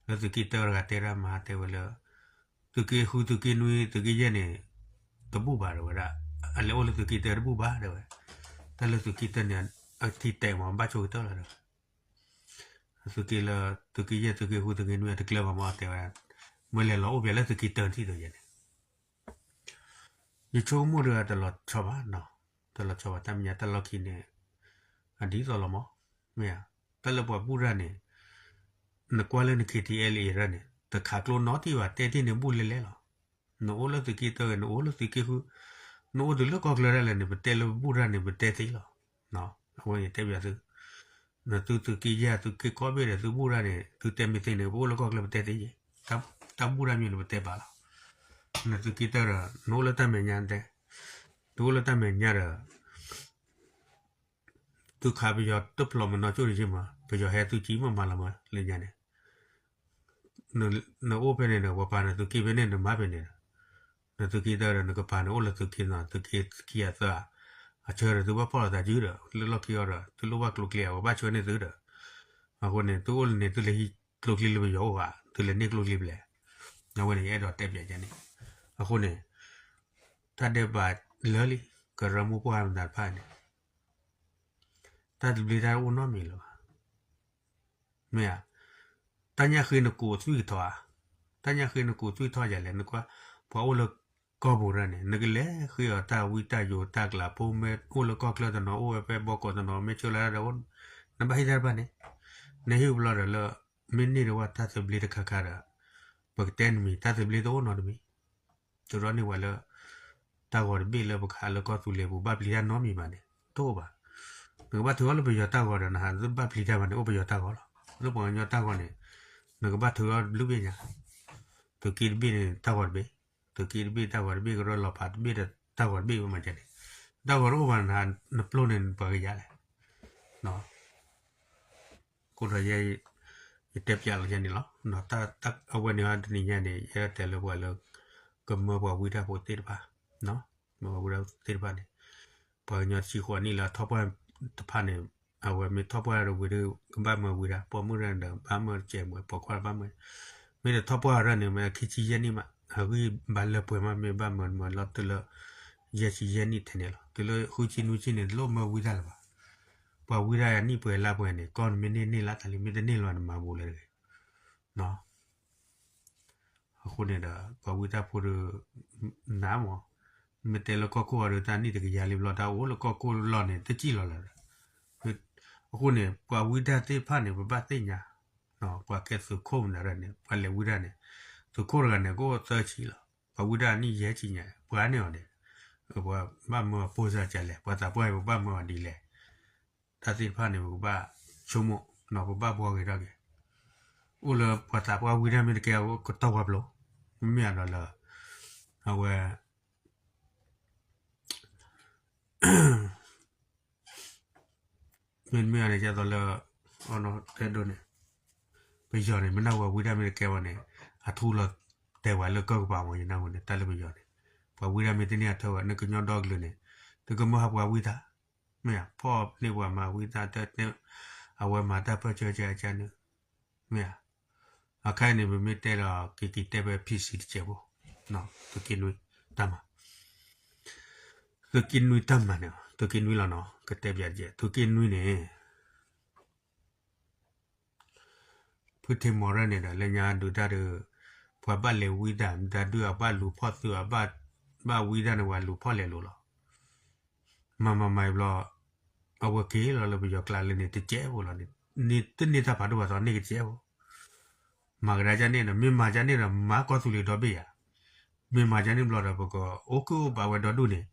လၢသုးက့တၢတဂၤတဲဒၣ် မဟါတဲဝဲလၢ သုးက့ဃု သုးက့နွံ သုးက့ယဲၢ်န့ၣ် တဘူၣ်ဘၣ်တဲဝဲဒၣ်, အလဲၤအိၣ်လၢသုးက့တၢတဘူၣ်ဘၣ်တဲဝဲ, တၢ်လၢသုးက့တၢန့ၣ် အထံတဲာ်မး ဘၣ်ဆိကတၢၢ်လီၤတဲဝဲ သုးက့လၢ သုးက့ယဲၢ် သုးက့ဃု သုးက့နွံ အတကျၢၤဘၣ်မးတဲဝဲ, မ့ၢ်လဲၤလီၤအိၣ်ဖဲလၢသုးက့တၢထံၣ်ဒီးယဲန့ၣ် ယဆိကမိၣ်တဂၤတလီၤဆီဘၣ်နီၤ, တလီၤဆီဘၣ် တၢ်မဲာ်ညါတၢ်လီၢ်ခံန့ၣ် အဒ်သိးလီၤမး, မ့ၢ်ဧါ, တၢ်လၢပှၤဘူၣ်တၢ်န့ၣ် နကွၢ်လၢန K T L A တၢ်န့ၣ် တခးကျိနီတံၢ်ဘၣ် တဲတ့ၢ်န့ၣ်ဘူၣ်လဲလဲလီၤ. နအိၣ်လၢသုးက့တၢဂ့ၤ နအိၣ်လၢသုးက့ဃု, နအိၣ်တုၤလၢကီၢ်ချၢဒၣ်လဲာ်န့ၣ် ပတဲလၢပဘူၣ်တၢ်န့ၣ် ပတဲသ့လီၤ. အဝဲန့ၣ်တဲပျးသု နသုသုးက့ယဲၢ် သုးက့ကိးဘ့ၣ်ဒီး သုဘူၣ်တၢ်န့ၣ် သုတဲမ့ၢ်သ့န့ၣ် ပအိၣ်လၢကီၢ်ချၢပတဲသ့ယဲၢ်, တၢ်ဘူၣ်တၢ်မ့ၢ်န့ၣ် ပတဲပာ်လီၤ. နသုးက့တၢဒီး နအိၣ်လၢတၢ်မဲာ်ညါတဲ, သုအိၣ်လၢတၢ်မဲာ်ညါဒီး သုခးပယီၤတဖျိးမနီၢ်ကၠိၣ်တယ့ၢ်မး, ပယီၤဟဲသုကံမးမၤလီၤမးလၢညါန့ၣ်, နအိၣ်ဖဲန့ၣ်ဒီး ပှၤပာ်နသုးက့ဖဲန့ၣ် နမၤဖဲန့ၣ်ဒီး, နသုးက့တၢဒီးနကပာ်န့ၣ်အိၣ်လၢသုးက့နီၤ, သုးက့ခံအသၢ, အဆၢဒီးသုဘၣ်ဖီၣ်လိာ်သးစုဒီး လၢလီၢ်ခံအီၤဒီး သုလိၣ်ဘၣ်ကျိချံအဝဲဘၣ်ဆှၢန့ၢ်သုဒီး, အဃိန့ၣ် သုအိၣ်လၢန့ၣ် သုလဲၤဟံးကျိချံလၢပယီၤအိၣ်ဧါ, သုလဲၤန့ၢ်ကျိချံဖဲလဲၣ်, အဝဲန့ၣ် ယအဲၣ်ဒိးတဲပျးယဲန့ၣ်, အဃိန့ၣ် တၢ်ဒဲးဘးလၢလံ ကရၢမိၢ်ပှၢ်မတၤတဖၣ်န့ၣ် တၢ်သဘျ့တၢ်အိၣ်နီတမံၤလၢၤဘၣ်, မ့ၢ်ဧါ, တၢ်ညၣ်ဃ့နကူးသွံၣ်ထီၣ်ဧါ, တၢ်ညၣ်ဃ့နကူးသွံၣ်ထီၣ်ယၤလဲၣ်, နကွၢ် ပှၤအိၣ်လၢကီၢ်ပူၤတၢ်န့ၣ် နကလဲၤဃ့အီၤတၢ်ဝံတၢ်ယိးတၢ်ကျးဖိ မ့ၢ်အိၣ်လၢကီၢ်ချၢတနီၤ အိၣ်ဝဲဖဲဘီကီးတနီၤ မ့ၢ်ဆၢလၢတၢ်ဒီး နဘၣ်ဟ့ၣ်တၢ်တဖၣ်န့ၣ်, နဟ့ၣ်ဘျီဒီးလၢ မ့ၢ်န့ၢ်တဝၢ်တၢ်သဘျ့တခါခါဒီး ပကတဲနမံၤ တၢ်သဘျ့တအိၣ်နီတမံၤ တရီန့ၢ်ဝဲလၢ တၢ်ဂီၤတဘ့ၣ်လၢပခးလၢကီၢ်သူလ့ၤပူၤ ဘၣ်ပျံၤတၢ်နီတမံၤဘၣ်န့ၣ် တအိၣ်ဘၣ်. နကဘၣ်ထုးအီၤလၢပယီၤတၢ်ဂီၤဒီး နဟးဘၣ်ပျံၤတၢ်ဘၣ်န့ၣ် အိၣ်ပယီၤတၢ်ဂီၤလီၤ. လၢပှၤကညီတၢ်ဂီၤန့ၣ် နကဘၣ်ထုးအီၤတဘျုးဘ့ၣ်ညါ, သုးက့တဘ့ၣ်န့ၣ် တၢ်ဂီၤတဘ့ၣ်, သုးက့တဘ့ၣ်တၢ်ဂီၤတဘ့ၣ် ကရၢလီၤဖးတဘ့ၣ်ဒီးတၢ်ဂီၤတဘ့ၣ်ဝဲမးန့ၣ်, တၢ်ဂီၤတအိၣ်ဘၣ်နဟးနပျိန့ၣ်ပှၤကယၤလဲၣ် အဃိဒီး ယတဲပျးလီၤယဲန့ၣ်လီၤ. တၢ်အဝဲန့ၣ်တနံၤညါန့ၣ် ယဲဒၣ်တဲလၢပှၤလၢ ကမၢပှၤဝံတၢ်ဖိသ့ၣ်တဖၣ်, မၢပှၤဝံတၢ်ဖိသ့ၣ်တဖၣ်န့ၣ် ပှၤကညီတဆံဃိးနံၣ်လၢအထီၣ်ပှၢ်တဖၣ်န့ၣ် အဝဲမ့ၢ်ထီၣ်ပှၢ်ဒီးဝံၤဒီး ကဘၣ်မၢဝံတၢ်, ပိာ်မုၣ်တၢ်ဒီး ဘၣ်မၢတကဲးမး, ပိာ်ခွါဘၣ်မၢ, မ့ၢ်တထီၣ်ပှၢ်ဒီးန့ၣ် မ့ၢ်ခံဆံယဲၢ်နံၣ်မး, အဂံၢ်ဘၣ်လၢပှဲၤမး မ့ၢ်ဘၣ်မၢမၢလီၤတၢ်လၢ ယဲၢ်ဆံယဲၢ်နံၣ်ထဲန့ၣ်လီၤ. တုၤလၢဃုဆံနွံဆံန့ၣ် တလိၣ်မၢဝံတၢ်လၢၤဘၣ်. ပှၤဝံတၢ်အနံၣ်ပှဲၤလါပှဲၤန့ၣ် ကီၢ်န့ၣ်မ့ၢ်န့ၢ်န့ၢ်လၢတၢ်လံ မ့ၢ်တန့ၢ်လၢၤဘၣ် နမၤဘူးလၢတဂ့ၤ အဃိန့ၣ်ဒီး ပှၤဝံတၢ်ဖိဒီး နးမး, မ့ၢ်တဲလၢကီၢ်ခိၣ်အီၤဒီး တၢ်နံၣ်တကယၤလံဘျီ တၢ်အိၣ်လၢကီၢ်ခိၣ်လီၢ်န့ၣ် တစံၣ်လီၤလၢၤဒီး, အဃိန့ၣ် ပှၤဝံတၢ်သ့ၣ်တဖၣ်န့ၣ် ပဘၣ်သ့ၣ်ညါ, ပှၤကဲသုးခိၣ်မတၤဒၣ်န့ၣ် ပှၤလဲၤဝံတၢ်န့ၣ် သုးခိၣ်တဂၤန့ၣ် ကအိၣ်သၢဆံလီၤ. ပှၤဝံတၢ်အနံၣ်ယဲၢ်ဆံညါ ပှၤန့ၣ်အီၤန့ၣ် ပှၤဘၣ်မၢအပိၢ်စၢ်ကလဲၣ်, ပှၤသးပှၢ်ပဘၣ်မၢအီၤဒ်လဲၣ် တၢ်သ့ၣ်တဖၣ်န့ၣ် ပကဘၣ်ဆိကမိၣ်, ပဘၣ်ဘှီဂ့ၤထီၣ်က့ၤ, အိၣ်လၢပှၤသးပှၢ်ဝံတၢ်မ့ၢ်တကဲ ကတီၢ်ပှၤပျိ, မ့ၢ်မ့ၢ်ဒီးလၢ အဝဲ မ့တမ့ၢ်န့ၣ် ဒ်သိးလၢ တဲဒိးန့ၣ် ပယီၤန့ၣ် မ့ၢ်နၢ်ဟူဝံတၢ်မ့ၢ်တကဲဘၣ်န့ၣ် အထူလီၤတဲာ်ဝဲလၢကီၢ်ကပၤမ့ၢ် ယနၢ်ဟူန့ၣ် တၢ်လၢပယီၤန့ၣ် ပှၤဝံတၢ်မ့ၢ်တန့ၢ်အထၢဝဲ နကညီဒီကလုာ်န့ၣ် သုကမၢဟးပှၤဝံတၢ်, မ့ၢ်ဧါ, ဖီၣ်န့ၢ်ပှၤမၤဝံတၢ် တၢ်တဲ အဝဲမၤတၢ်ပၢၢ်ဆၢကကန့ၣ်, မ့ၢ်ဧါ, အခါအံၤန့ၣ် ပမ့ၢ်တဲလီၤ က့ၤက့ၤတဲဖဲ PC တစဲးဖိ, သုးက့နွံတၢ်မၤ သုးက့နွံတၢ်မၤန့ၣ် သုးက့နွံလီၤနီၤ ကတဲပျးတကဲ သုးက့နွံန့ၣ် ဖုထံမီၤရၢ်န့ၣ်ဒီး လၢညါဒုးတၢ်ဒီး ပှၤဘၣ်လဲၤဝံတၢ် မတၤဒုးအဘၣ်လူၤဖီၣ်သုး အဘၣ်ဝံတၢ်န့ၣ် ပှၤလူၤဖီၣ်လဲၤလိာ်လီၤ. မၤမၤမၤအံၤဘျီ အဝဲက့ၤလီၤလၢပယီၤကျါလၢန့ၣ် တစဲးဖိလီၤန့ၣ် တန့ၢ်တၢ်ဖးဒိၣ်ဖးထီန့ၢ်ကစဲးဖိ မၤကဒါကန့ၣ်ဒီး မ့ၢ်မၤကန့ၣ်ဒီး မၤကီၢ်သူလ့ၤဒီဘ့ၣ်ယၤ, မ့ၢ်မၤကန့ၣ်ဘျီဒီး ပကအိၣ်ကုၣ်အိၣ်ပာ်ဝဲဒီဒူၣ်န့ၣ်,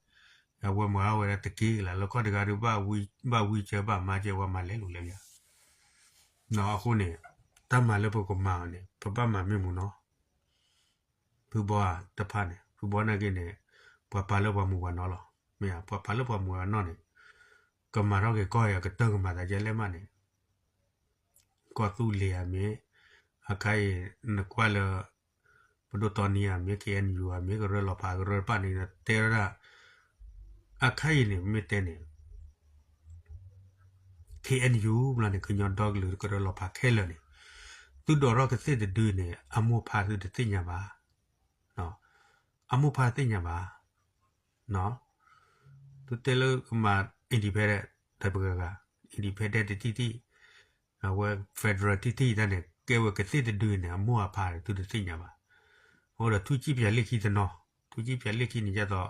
အဝဲမၤအဝဲဒၣ်တက့ၢ်လၢ လၢကီၢ်တဂၤဒီး ဘၣ်ဝံစၢၤဘၣ်မၤစၢၤ ဝဲမၤလဲၤလိာ်လဲၤလံ. အဃိန့ၣ် တၢ်မၤလၢပကမၤအီၤန့ၣ် ပဘၣ်မၤမ့ၢ်မူနီၤ ဖုဘီတဖၣ်န့ၣ် ဖုဘီနာ်က့န့ၣ် ပှၤပာ်လၢပှၤမူပှၤနီၢ်လီၤ. မ့ၢ်ဧါ, ပှၤပာ်လၢပှၤမူပှၤနီၢ်န့ၣ် ကမၤထီၣ်က့ၤကီၢ်အံၤ ကတၢၢ်ကမၤသးကဲလဲၣ်မးန့ၣ် ကီၢ်သူလ့ၤဧါမ့ၢ်, အခါအံၤ နကွၢ်လၢ ပဒိၣ်တီနံဧါမ့ၢ် KNU ဧါမ့ၢ် ကရၢလီၤဖးကရၢတဖၣ်န့ၣ် တဲဝဲဒၣ် အခါအံၤန့ၣ် မ့ၢ်တဲန့ၣ် KNU ခ့ၣ်အဲၣ်ယူၣ် ဘျီန့ၣ် ကညီဒီကလုာ်ကရၢလီၤဖးခဲလၢာ်န့ၣ် သုဒိးထီၣ်ကသ့ၣ်တဒုန့ၣ် အမိၢ်ဖါသုတသ့ၣ်ညါဘၣ်. အမိၢ်ဖါတသ့ၣ်ညါဘၣ်. သုတဲလၢကမၤ independent တပှၤဂၤဂၤ independent တထံၣ်ထံၣ် အဝဲ federal ထံၣ်ထံၣ်တၢ်န့ၣ် ကဲဝဲကသ့ၣ်တဒုန့ၣ် အမိၢ်အဖါသုတသ့ၣ်ညါဘၣ်. အဃိဒီး ထူကံၣ်ပၠးလ့ၣ်ခံတနီၤ, ထူကံၣ်ပၠးလ့ၣ်ခံန့ၣ် ဒ်သိး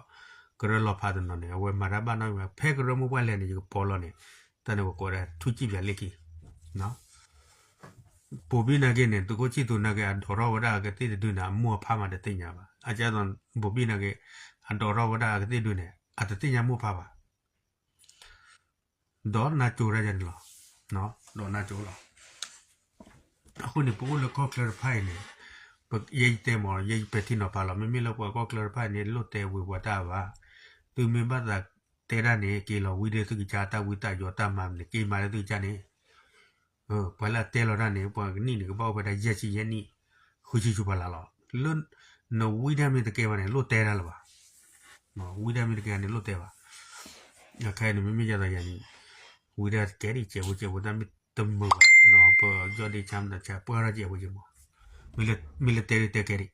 ကရၢလီၤဖးတနီၤန့ၣ် အဝဲမၤတၢ်ဘၣ်နီတမံၤဘၣ်. ဖဲကရၢမိၢ်ပှၢ်လဲၤန့ၣ် ယကပိာ်လီၤန့ၣ် တၢ်န့ၣ်ပကိးဒၣ်ထူကံၣ်ပၠးလ့ၣ်ခံ ဘိၤဘံၣ်နာ်က့န့ၣ် သုးခိၣ်ဆံၣ်သူးနာ်က့ အဒိးထီၣ်ဝဲဒၣ်ကသ့ၣ်တဒုန့ၣ် အမိၢ်အဖါမးတသ့ၣ်ညါဘၣ်. အကဲသိး ဘိၤဘံၣ်နာ်က့ အဒိးထီၣ်ဝဲဒၣ်ကသ့ၣ်တဒုန့ၣ် အတသ့ၣ်ညါမိၢ်ဖါဘၣ်. ဒီးနါကၠိတၢ်ယၤန့ၣ်လီၤ. ဒီးနါကၠိလီၤ. အဃိန့ၣ် ပအိၣ်လၢကီၢ်ချၢတဖၣ်အံၤန့ၣ် ယဲယတဲမး ယဲယပဲာ်ထံနီၤဖးလီၤ. မ့မ့ၢ်လၢပှၤကီၢ်ချၢတဖၣ်အံၤန့ၣ် လိၣ်တဲဝ့ၤပှၤတၢ်ဘၣ်. သုမ့ၢ်ဘၣ်သးတဲတၢ်န့ၣ် က့ၤလီၤဝံဒၢသုကစၢ်တၢ်ဝံတၢ်ယိးတၢ်မၤန့ၣ် က့ၤမၤလၢသုကစၢ်န့ၣ် ပှၤလၢအတဲလီၤတၢ်န့ၣ် ပှၤကနံၣ်န့ၣ် ကဘၣ်အိၣ်ဖဲဒၣ်ယဲၢ်ဆံယဲၢ်နံၣ် ဃုဆံဆူဖးလးလီၤ. လၢ နဝံဒၣ်မ့ၢ်တကဲဘၣ်န့ၣ် လိၣ်တဲတၢ်လၢၤဘၣ်. ဝံဒၣ်မ့ၢ်တကဲန့ၣ် လိၣ်တဲဘၣ်. ခဲအံၤန့ၣ် မ့မ့ၢ်ယၤဒီးယၤန့ၣ် ဝံဒၣ်ကဲဒ်ကဲဖိကဲဖိ တၢ်မ့ၢ်တမုာ်ဘၣ် ပယီၢ်ဒ့ဆါမတၤဆါ ပှၢ်ထီၣ်ကဲဖိကဲဖိ မ့ၢ်လၢတဲဒ်တဲကဲဒ်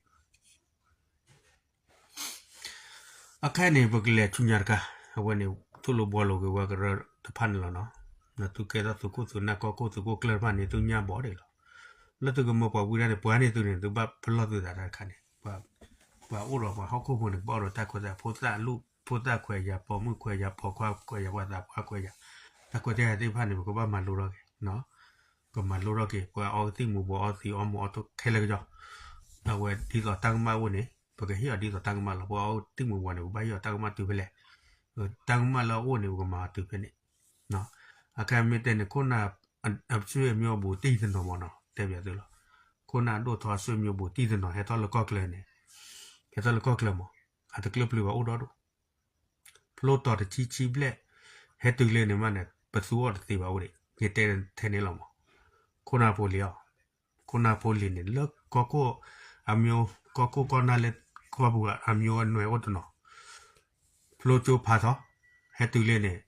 အခါန့ၣ် ပကလဲၤဆူညါတခါ အဝဲန့ၣ် သိၣ်လိဘှီလိာ်က့ၤဝဲကရၢတဖၣ်န့ၣ်လီၤနီၤ. နသုကဲထီၣ်သုးခိၣ်သုးနၢ်ကီၢ်ခိၣ်သုးခိၣ်ကျၢၢ်တဖၣ်န့ၣ် သုညၣ်ဘီဒံးလီၤ. လၢသုကမၢပှၤဝံဒၣ်န့ၣ် ပှၤန့ၢ်သုန့ၣ် သုဘၣ်ပလီၢ်သုသးတၢ်တခါန့ၣ် ပှၤအိၣ်ဒီးပှၤဟီၣ်ခိၣ်ဖိန့ၣ် ကဘၣ်အိၣ်ဒီးတၢ်ခွဲးတၢ်ယာ် ဖိသၣ်လူၢ်ဖိသၣ်ခွဲးယာ် ပိာ်မုၣ်ခွဲးယာ် ပိာ်ခွါခွဲးယာ် ပှၤသးပှၢ်ခွဲးယာ် တၢ်ခွဲးတၢ်ယာ်သ့ၣ်တဖၣ်န့ၣ် ပကဘၣ်မၤလိထီၣ်က့ၤ ကမၤလိထီၣ်က့ၤ ပှၤအီကသံၣ်မူၤဘှီး အီသံးအီမူၤအီထိခဲလၢာ်ကယီၤ အဝဲဒ်သိးတၢ်ကမၣ်အိၣ်န့ၣ် ပကဟ့ၣ်အီၤဒ်သိးတၢ်ကမၣ်လီၤ. ပှၤအီကသံၣ်မူၤဘှီးန့ၣ် ပဘၣ်ဟ့ၣ်အီၤတၢ်ကမၣ်တုၤဖဲလဲၣ် တၢ်ကမၣ်လၢအအိၣ်န့ၣ် ပကမၤအီၤတုၤဖဲန့ၣ် အခါမ့ၢ်တဲန့ၣ် ခိၣ်နၢ်အဆွေမျိုးဘူးတံၢ်တနီၤမးနီၤ တဲပၠးသုလီၤ. ခိၣ်နၢ်အဒိၣ်ထီအဆွေမျိုးဘူးတံၢ်တနီၤ ဟဲထီၣ်လၢကီၢ်ချၢန့ၣ် ဟဲထီၣ်လၢကီၢ်ချၢမး အတကျၢၢ်ပျုၤဘၣ်အိၣ်ဒီဒူၣ် ဖျိတီၤတဆံဆံဘျဲၣ် ဟဲတုၤလၢန့ၣ်မးန့ၣ် ပသူအီၤတသ့ဘၣ်အိၣ်ဒံး ယတဲထဲန့ၣ်လီၤမး. ခိၣ်နၢ်ဖိလံၤအီၤ ခိၣ်နၢ်ဖိလံၤန့ၣ် လၢကီၢ်ခိၣ်အမျိုး ကီၢ်ခိၣ်ကီၢ်နၢ်လၢကီၢ်ပူၤအမျိုးအနွယ်အိၣ်တနီၤ ဖျိကၠိဖးထီ ဟဲတုၤလၢန့ၣ်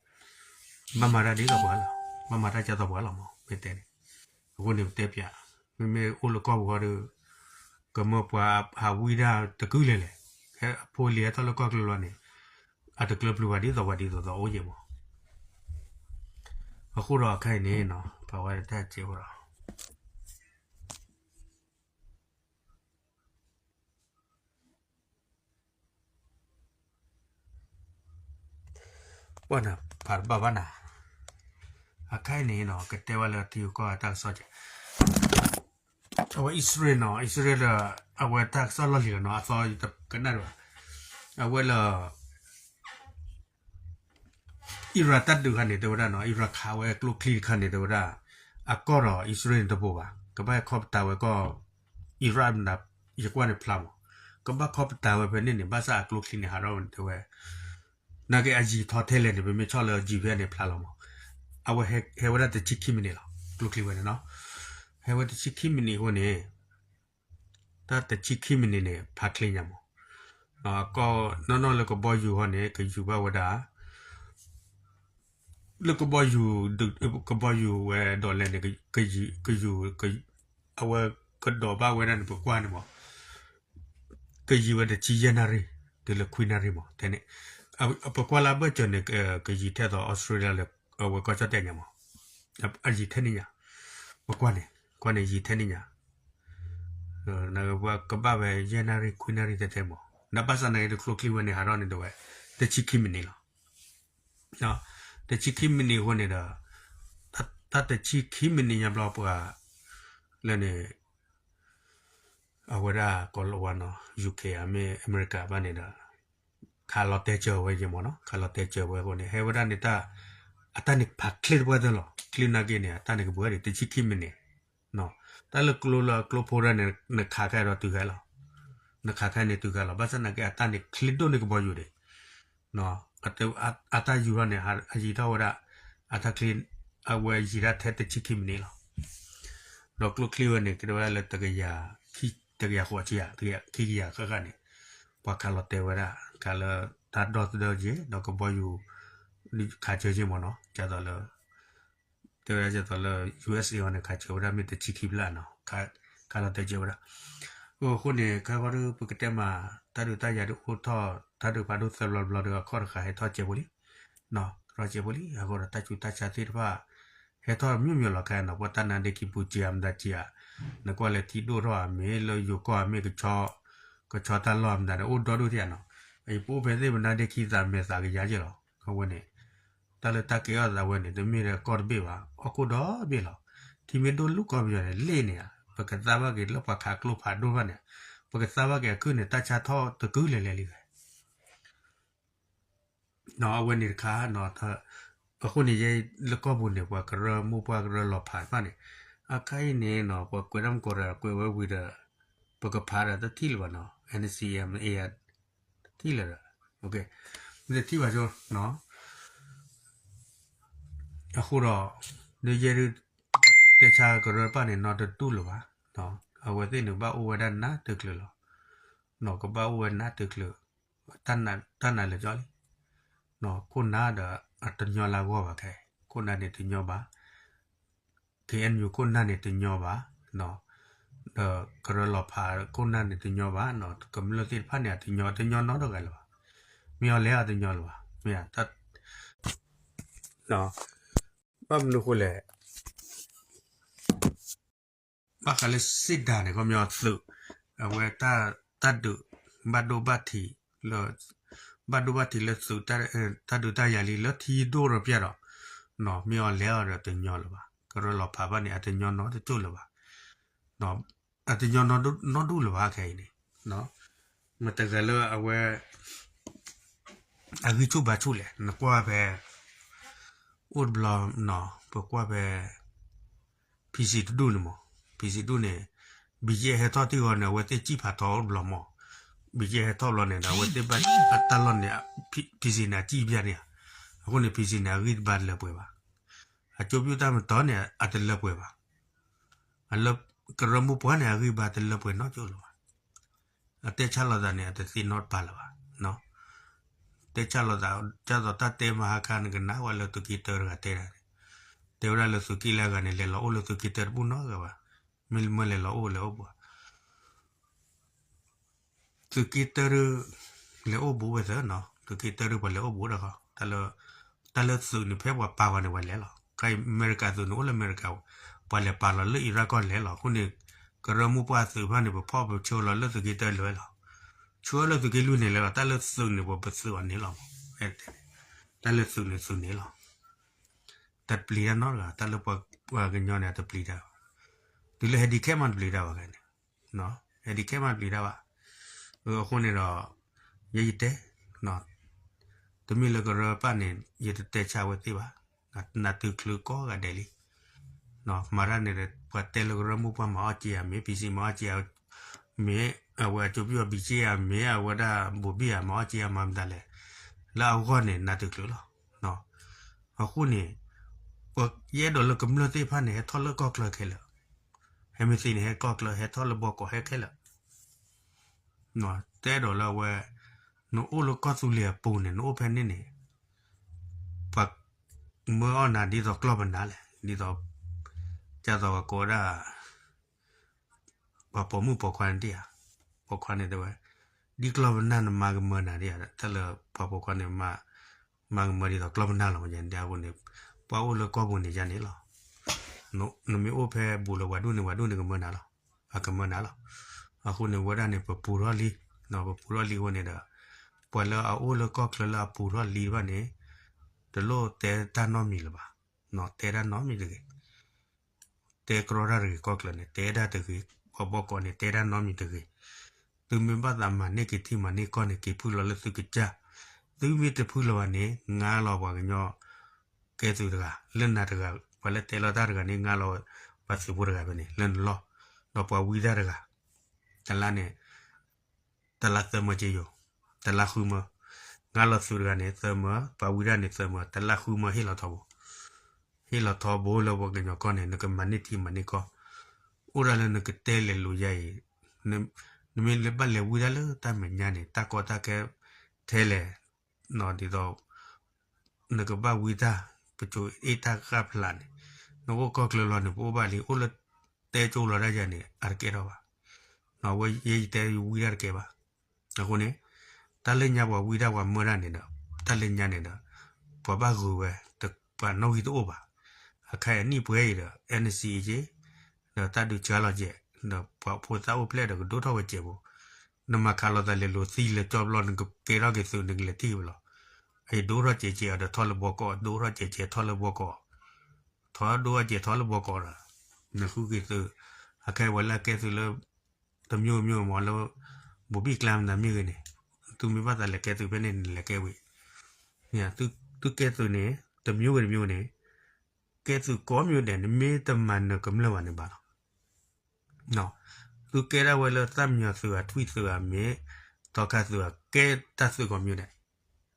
ဘၣ်မၤတၢ်ဒ်သိးပှၤလီၤ. ဘၣ်မၤတၢ်ဒ်သိးပှၤလီၤ မ့ၢ်တဲန့ၣ် အဃိန့ၣ် ပတဲပၠး မ့မ့ၢ်အိၣ်လၢကီၢ်ပူၤဃီဒီး ကမၢပှၤဟးဝံဒၣ်တကုလဲၣ်လဲၣ် ဟဲအဖိလံၤဟဲထီၣ်လၢကီၢ်ချၢလီၤန့ၣ် အတကျၢၢ်ပျုၤဘၣ်ဒ်သိးပှၤဒ်သိးသိးအိၣ်ယဲၢ်မး. အဃိဒီးခဲအံၤန့ၣ် ပဝဲတၢ်စဲးအိၣ်ဒီး ပှၤနၤ ဖးတဘၣ်ဘၣ်နၤ အခါအံၤန့ၣ်နီၤ ကတဲဝဲလၢထံဂုၤကီၢ်ဂၤတၢ်ကစီၣ်ကဲ အဝဲအံၣ်စရ့လးနီၤ အံၣ်စရ့လးဒီး အဝဲတၢ်ကစီၣ်လီၢ်လံၤလီၤနီၤ အသီကနၣ်ဒံးဘၣ် အဝဲလၢ အံရၣ်တၢ်ဒုးခါန့ၣ် တဲဝဲဒၣ်နီၤ အံရၣ်ခးဝဲကျိချံတခါန့ၣ် တဲဝဲဒၣ် အကီၢ်ဒီးအံၣ်စရ့လးန့ၣ်တဘိးဘၣ် ကဘၣ်ခီပတာ်ဝဲကီၢ် အံရၣ်မတၤ ယကွၢ်န့ၣ်ဖျါမး ကဘၣ်ခီပတာ်ဝဲဖဲန့ၣ်န့ၣ် ဘၣ်ဆၣ်အကျိချံန့ၣ် ဟးထီၣ်ဝဲန့ၣ် တဲဝဲ နာ်က့အယံၤထီထဲလဲၣ်န့ၣ် ပမ့ၢ်ဆီၣ်လၢ G P S န့ၣ် ဖျါလီၤမး အဝဲဟဲဝဲဒၣ်တဆံခံမံးနံးလီၤ ကျိချံဝဲန့ၣ်နီၤ ဟဲဝဲတဆံခံမံးနံးအဃိန့ၣ် တၢ်တဆံခံမံးနံးန့ၣ် ဖးချ့ညါမး ကီၢ်နီၢ်နီၢ်လၢကဘီယူၤဃီန့ၣ် ကယူၤဘၣ်ဝဲဒၣ် လၢကဘီယူၤ ကဘီယူၤဝဲဒၣ်လဲၣ်န့ၣ် ကယူၤ ကယူၤ အဝဲကဒိးဘၣ်ဝဲဒၣ်န့ၣ် ပကွၢ်န့ၣ်မး ကယံၤဝဲတဆံယဲၢ်နၣ်ရံၣ် တုၤလၢခွံနၣ်ရံၣ်မး တဲန့ၣ် ပကွၢ်လၢအဘၢၣ်စၢၤန့ၣ် ကယံၤထဲသိး Australia လၢ အဝဲကီၢ်ကၠီၣ်တဲာ်ညါမး အယံၤထဲန့ၣ်ညါ ပကွၢ်န့ၣ် ကွၢ်န့ၣ်ယံၤထဲန့ၣ်ညါ ကဘၣ်ဝဲယဲၢ်နၣ်ရံၣ်ခွံနၣ်ရံၣ်တဲတဲမး နဘၣ်ဆၣ်နာ်က့ဒီးကျိချံဝဲန့ၣ် ဟးထီၣ်န့ၣ်ဒီးဝဲ တဆံခံမံးနံးလီၤ တဆံခံမံးနံးအဃိန့ၣ်ဒီး တၢ်တဆံခံမံးနံးညါဘျီပှၤ လၢန့ၣ် အဝဲဒၣ်ကီၢ်လီၤဝါနီၤ U K မ့ၢ်အမဲရကၤဘၣ်န့ၣ်ဒီး ခးလီၤတဲာ်စၢၤဝဲယဲၢ်မးနီၤ ခးလီၤတဲာ်စၢၤဝဲအဃိန့ၣ် ဟဲဝဲဒၣ်န့ၣ်တၢ် အတၢ်န့ၣ်ဖးချ့တပှၢ်သၢလီၤ ချ့နာ်က့န့ၣ် အတၢ်န့ၣ်ကဘှဲဒံး တဆံခံမံးနံး တၢ်လၢကျိလၢကျိဖိဒၣ်န့ၣ် နခးခဲဒီးတုၤခဲလီၤ နခးခဲန့ၣ်တုၤခဲလီၤ ဘၣ်ဆၣ်နာ်က့အတၢ်န့ၣ်ချ့ဒိၣ်န့ၢ်ကဘီယူၤဒံး အတၢ်ယူၤထီၣ်န့ၣ် အယံၤထီၣ်ဝဲဒၣ် အတၢ်ချ့ အဝဲယံၤဒၣ်ထဲတဆံခံမံးနံးလီၤ ဒီးကျိချံဝဲန့ၣ် ကဲဝဲဒၣ်လၢတကယၤ တကယၤဃိးဆံယၤ ခံကယၤဃၣ်ဃၣ်န့ၣ် ပှၤခးလီၤတဲာ်ဝဲဒၣ် ခးလၢတၢ်ဒီသဒၢက့ၤ ဒီးကဘီယူၤ ခးစၢၤက့ၤမးနီၤ ဒ်သိးလၢ တဲဝဲဒၣ်ဒ်သိးလၢ ယူၢ်အ့ၣ်စ့ၣ် အီၤန့ၣ် ခးစၢၤဝဲဒၣ်မ့ၢ်တဆံခံဖျၢၣ်နီၤ, ခးလီၤတဲာ်စၢၤဝဲဒၣ်. အဃိန့ၣ် ခဲဃီဒီး ပကတဲမး တၢ်ဒုးတၢ်ယၤဒုးအိၣ်ထီၣ် တၢ်ဒုးဖးဒိၣ်သၢဘျီတဘျီဒီး အခီၣ်တဃာ်ဟဲထီၣ်ကဲးဖိလံ, ဟဲထီၣ်ကဲးဖိလံ. အဃိဒီး တၢ်ဆူးတၢ်ဆါသ့ၣ်တဖၣ် ဟဲထီၣ်မ့ၢ်မ့ၢ်လီၤခဲနီၤ, ပှၤတၢ်နါဒ့ခံပူၤစံးဧါ မတၤစံးဧါ, နကွၢ်လၢထံဒိၣ်ထီၣ်ဧါ မ့ၢ်လၢယိၤကီၢ်ဧါ မ့ၢ်ကဆီ ကဆီတၢ်လီၢ်မတၤဒီး အိၣ်ဒီဒူၣ်ထဲနီၤ. ယပအိၣ်ဖဲသ့ၣ်မနါဒ့ခံသးမဲာ်သးကယၤက့ၤလီၤ. အဝဲန့ၣ် တၢ်လၢတၢ်ကဲအီၣ်သးဝဲန့ၣ် တမ့ၢ်ဒီးကီၢ်တဘ့ၣ်ဘၣ်, အီၣ်ကိၣ်ဒီဘ့ၣ်လီၤ. ထံမ့ၢ်ဒိၣ်လူၢ်ကီၢ်ပယီၤန့ၣ် လ့ၣ်န့ၣ်ဧါ, ပကသါဘၣ်က့ၤလၢပှၤခးကျိဖးဒိၣ်ဘၣ်န့ၣ်, ပကသါဘၣ်က့ၤအကုၢ်န့ၣ် တၢ်ဆါထီၣ်တကုၢ်လဲၤလဲၤလံဝဲ အဝဲန့ၣ်တခါ, အဃိန့ၣ် ယဲလၢကီၢ်ပူၤန့ၣ် ပှၤကရၢမိၢ်ပှၢ်ကရၢလီၤဖးတဖၣ်န့ၣ်, အခါအံၤန့ၣ်နီၤ ပှၤကွဲးတၢ်မူကီးဒီး ကွဲးဝဲဝံၤဒီး ပကဖးဒီးတထံၣ်လၢၤဘၣ်နီၤ, NCMA တထံၣ်လၢၤဒီး, မ့ၢ်တထံၣ်ဘၣ်ဆိနီၤ. အဃိဒီး ဒ်ယဲဒုး တဲဆါကရၢတဖၣ်န့ၣ် နီတဒူၣ်လၢၤဘၣ်, အဝဲသ့ၣ်န့ၣ် ဘၣ်အိၣ်ဝဲဒၣ်နးတချုးလီၤ, ကဘၣ်အိၣ်ဝဲနးတချုး, တၢ်နးလၢာ်ကၠီလံ, ခိၣ်နၢ်ဒီးအတညီလၢအဂီၢ်ဘၣ်ခဲအံၤ, ခိၣ်နၢ်န့ၣ်တညီဘၣ်, KNU ခိၣ်နၢ်န့ၣ်တညီဘၣ်, ဒီးကရၢလီၤဖးခိၣ်နၢ်န့ၣ်တညီဘၣ်, ကမျၢၢ်သ့ၣ်တဖၣ်န့ၣ် အတညီ တညီနီတဂၤလၢၤဘၣ်, မ့ၢ်အီၤလဲၣ်အတညီလၢၤဘၣ်, မ့ၢ် ဘၣ်မနုၤအဃိလဲၣ် ဘၣ်ဃးလၢစ့ဒၤန့ၣ် ခီပညီသုး, အဝဲတၢ်ဒုး ဘၣ်ဒိဘၣ်ထံးလၢ ဘၣ်ဒိဘၣ်ထံးလၢသုး တၢ်ဒုးတၢ်ယၤလံ လၢထံဒိၣ်ဒီးပျၢ်ဒီး, မ့ၢ်အီၤလဲၣ်အီၤဒီးတညီလၢၤဘၣ်, ကရၢလီၤဖးဘၣ်န့ၣ် အတညီနီတကၠိၢ်လၢၤဘၣ်, အတညီနီဒူၣ်လၢၤဘၣ်ခဲအံၤန့ၣ်, မ့ၢ်တဂၤလၢအဝဲ အဂံၢ်ဆူၣ်ဘါဆူၣ်လဲၣ်, နကွၢ်ဖဲ အိၣ်တဘျီနီၤ ပကွၢ်ဖဲ PC တဒူၣ်န့ၣ်မး, PC တဒူၣ်န့ၣ် BGF ဟဲထီၣ်တံၢ်ဂီၤန့ၣ် အဝဲသ့ၣ်စံၣ်ဖးထီအိၣ်တဘျီမး, BGF ဟဲထီၣ်ဘျီန့ၣ်ဒီး အဝဲသ့ၣ်ဘၣ် အတၢ်လီၢ်န့ၣ် PC န့ၣ် အစံၣ်ဘၣ်န့ၣ်ဧါ, အဃိန့ၣ် PC န့ၣ် အဂံၢ်တဘၣ်တလၢပှဲၤဘၣ်, အကၠိပျူၢ်တၢ်မတီၤန့ၣ် အတလၢပှဲၤဘၣ်, အလၢ ကရၢမိၢ်ပှၢ်န့ၣ် အဂံၢ်ဘၣ်တလၢပှဲၤနီတကၠိၢ်လၢၤဘၣ်, အတဲဆါလိာ်သးန့ၣ် အတသ့နီတပၤလၢၤဘၣ်, တဲဆါလိာ်သး ဒ်သိးတၢ်တဲမဟါခါ နကနၣ်ဝဲလၢသုးက့တၢတဂၤတဲဒၣ်န့ၣ်, တဲဝဲဒၣ်လၢသုးက့လၢအဂၤန့ၣ် လဲၤလီၤအိၣ်လၢသုးက့တၢတဘူၣ်နီတဂၤဘၣ်, မ့ၢ်လၢမ့ၢ်လဲၤလီၤအိၣ်လဲၤအိၣ်ဘၣ် သုးက့တၢ လဲၤအိၣ်ဘူးဝဲသၢနီၤ, သုးက့တၢဒီးပှၤလဲၤအိၣ်ဘူးဒီးဃီ, တၢ်လၢသုးန့ၣ် ဖဲပှၤပာ်ပှၤန့ၣ် ပှၤလဲၤလီၤ, ခဲအံၤအမဲရကၤသုးန့ၣ် အိၣ်လၢအမဲရကၤ, ပှၤလဲၤပာ်လီၤလၢအံရၣ်ကီၢ်လဲၤလီၤ, အဃိန့ၣ် ကရၢမိၢ်ပှၢ်သုးတဖၣ်န့ၣ် ပဖီၣ်ပဆှၢလီၤလၢသုးက့တၢလဲၤဝဲလီၤ, ဆှၢလၢသုးက့လွံၢ်န့ၣ်လဲၤလီၤ, တၢ်လၢသုးန့ၣ် ပပသုးအီၤန့ၣ်လီၤ, တၢ်လၢသုးန့ၣ်သုးန့ၣ်လီၤ, တပျံၤတၢ်နီတဂၤ, တၢ်လၢပှၤကညီန့ၣ် တပျံၤတၢ်ဘၣ်, တုၤလၢ handicap မးတပျံၤတၢ်ဘၣ်ခဲန့ၣ် handicap မးတပျံၤတၢ်ဘၣ်, အဃိန့ၣ်ဒီး ယဲယတဲ တမ့ၢ်လၢကရၢပၢ်န့ၣ် ယတတဲဆါဝဲသ့ၣ်ဘၣ်, နးတချုးကိးဂၤဒဲးလံ, မၤတၢ်န့ၣ် ပှၤတဲလၢကရၢမိၢ်ပှၢ်မၤအီၣ်က့ၤယၤမ့ၢ် PC မၤအီၣ်က့ၤယၤမ့ၢ် အဝဲအကၠိပံၣ်အီၤ BGF မ့ၢ် အဝဲဒၣ်ဘိးဘံၣ်ယၤမၤအီၣ်က့ၤယၤမၤမတၤလဲၣ်, လၢအဂီၢ်န့ၣ် နးတချုးလီၤ, အဃိန့ၣ် ယအဲၣ်ဒိးလၢကမျၢၢ်သ့ၣ်တဖၣ်န့ၣ် ဟဲထီၣ်လၢကီၢ်ချၢခဲလၢာ်, ဟဲမ့ၢ်သ့န့ၣ် ဟဲကီၢ်ချၢ ဟဲထီၣ်လၢဘီကီးဟဲခဲလၢာ် တဲဒိးလၢအဝဲ နအိၣ်လၢကီၢ်သူလ့ၤအပူၤန့ၣ် နအိၣ်ဖဲန့ၣ်န့ၣ် ပှၤမၢအီၣ်နၤဒ်သိးကျီၢ်ပနၢ်လဲၣ်, ဒ်သိး ဒ်သိးပကိးဝဲဒၣ် ပှၤပိာ်မုၣ်ပိာ်ခွါန့ၣ်တဧါ, ပိာ်ခွါန့ၣ်တဲဝဲ ဒ်ကျီၢ်ပနၢ်နမၤကမၢနၤဒ်ဧါ, တၢ်လၢပှၤပိာ်ခွါန့ၣ် မၤကမၢဒ်သိးကျီၢ်ပနၢ်လီၤ, မ့ၢ်ဒ်အဃိန့ၣ် ပှၤအိၣ်လၢကီၢ်ပူၤန့ၣ်ယါန့ၣ်လီၤ. နမ့ၢ်အိၣ်ဖဲဘူးလၢပှၤဒူၣ်န့ၣ် ပှၤဒူၣ်န့ၣ်ကမၢနၤလီၤ, အကမၢနၤလီၤ. အဃိန့ၣ် ဝဲဒၣ်န့ၣ် ပပူၤထီၣ်လံ, ပပူၤထီၣ်လံအဃိန့ၣ်ဒီး ပှၤလၢအအိၣ်လၢကီၢ်ချၢလၢအပူၤထီၣ်လံတဖၣ်န့ၣ် တလိၣ်တဲတၢ်နီတမံၤလၢၤဘၣ်, တဲတၢ်နီတမံၤတဂ့ၤ. တဲကြီတၢ်တဂ့ၤ, ကီၢ်ချၢန့ၣ် တဲတၢ်တဂ့ၤ, ပှၤဘီကီးန့ၣ် တဲတၢ်နီတမံၤတဂ့ၤ. သုမ့ၢ်ဘၣ်သးမၤန့ၢ်က့ၤထံမၤန့ၢ်ကီၢ်န့ၣ် က့ၤဖုၣ်လီၤလၢသုကစၢ်, သုမ့ၢ်တဖုၣ်လီၤဘၣ်န့ၣ် ငါလီၤပှၤကညီကဲသုးတဂၤ, လၢနၤတဂၤ, ပှၤလၢတဲလီၤတၢ်တဂၤန့ၣ် ငါလီၤပှၤသုးဖိတဂၤဖဲန့ၣ် လၢနလီၢ်, ဒီးပှၤဝံတၢ်တဂၤ, တလါန့ၣ် တလါသၢမၢက့ယိာ်, တလါဃုမၢ, ငါလီၤသုးတဂၤန့ၣ် သၢမၢ, ပှၤဝံတၢ်န့ၣ် သၢမၢ, တလါဃုမၢဟ့ၣ်လီၤထီဘိ, ဟ့ၣ်လီၤထီဘိလၢပှၤကညီကီၢ်န့ၣ် နကမၤန့ၢ်ထံမၤန့ၢ်ကီၢ်, အိၣ်ဒၣ်လၢနကတဲလဲၤလိာ်ယါအံၤ, နမ့ၢ်ဘၣ်လဲၤဝံတၢ်လၢတၢ်မဲာ်ညါန့ၣ် တၢ်ကီတၢ်ခဲထဲလဲၣ်, ဒ်သိး နကဘၣ်ဝံတၢ် ပစိၤအ့ၣ်တၢ်ဃၣ်ဖျါန့ၣ်, နအိၣ်ကီၢ်ချၢလီၤန့ၣ် ပအိၣ်ဘၣ်လံ အိၣ်လၢတဲကၠိလီၤတၢ်ယၤန့ၣ် အတကဲထီၣ်ဘၣ်. ဝဲယဲယတဲဝံတၢ်တကဲဘၣ်. အဃိန့ၣ် တၢ်လၢညါပှၤဝံတၢ်ပှၤမၢတၢ်န့ၣ်ဒီး တၢ်လၢညါန့ၣ်ဒီး ပှၤဘၣ်ဂုာ်ဝဲ ပှၤနီၣ်ဂံၢ်တအိၣ်ဘၣ်. အခါအံၤအနံၣ်ပှဲၤအံၤဒီး NCA က့ ဒီးတၢ်ဒုးစှၤလီၤကဲး ဒီးပှၤဖိသၣ်အိၣ်ဖျဲၣ်ဒီးကဒိၣ်ထီၣ်ဝဲကဲးဖိ, နမၤခးလိာ်သးလဲၤလိာ်သံလဲၤကၠီဘျီ နကကဲထီၣ်က့ၤသုး နကလဲၤထံၣ်ဝဲလီၤ. အံၤဒိၣ်ထီၣ်ကဲးကဲးအီၤဒီးထီၣ်လၢဘီကီး ဒိၣ်ထီၣ်ကဲးကဲးထီၣ်လၢဘီကီး, ထီၣ်ဒိၣ်ထီၣ်ကဲးထီၣ်လၢဘီကီးဒီး နဃုက့ၤသုး, အခဲအံၤပှၤလၢအကဲသုးလၢ တမျိုးမျိုးမ့ၢ်လၢ ဘိၤဘံၣ်ကျါမတၤမ့ၢ်ဂ့ၤန့ၣ်, သုမ့ၢ်ဘၣ်သးလဲၤကဲသုးဖဲန့ၣ်န့ၣ် လဲၤကဲဝံၤ, သုကဲသုးန့ၣ် တမျိုးဂ့ၤတမျိုးန့ၣ်, ကဲသုးကိးမံၤဒဲး နမ့ၢ်တမၤနၢၤကမျၢၢ်ဘၣ်န့ၣ်ဘၣ်လီၤ. သုကဲဒၣ်ဝဲလၢသၣ်မံယီၤသုးဧါ ထွံၣ်သုးဧါ မ့ၢ်သီခါသုးဧါ ကဲတၢ်သုးကိးမံၤဒဲး,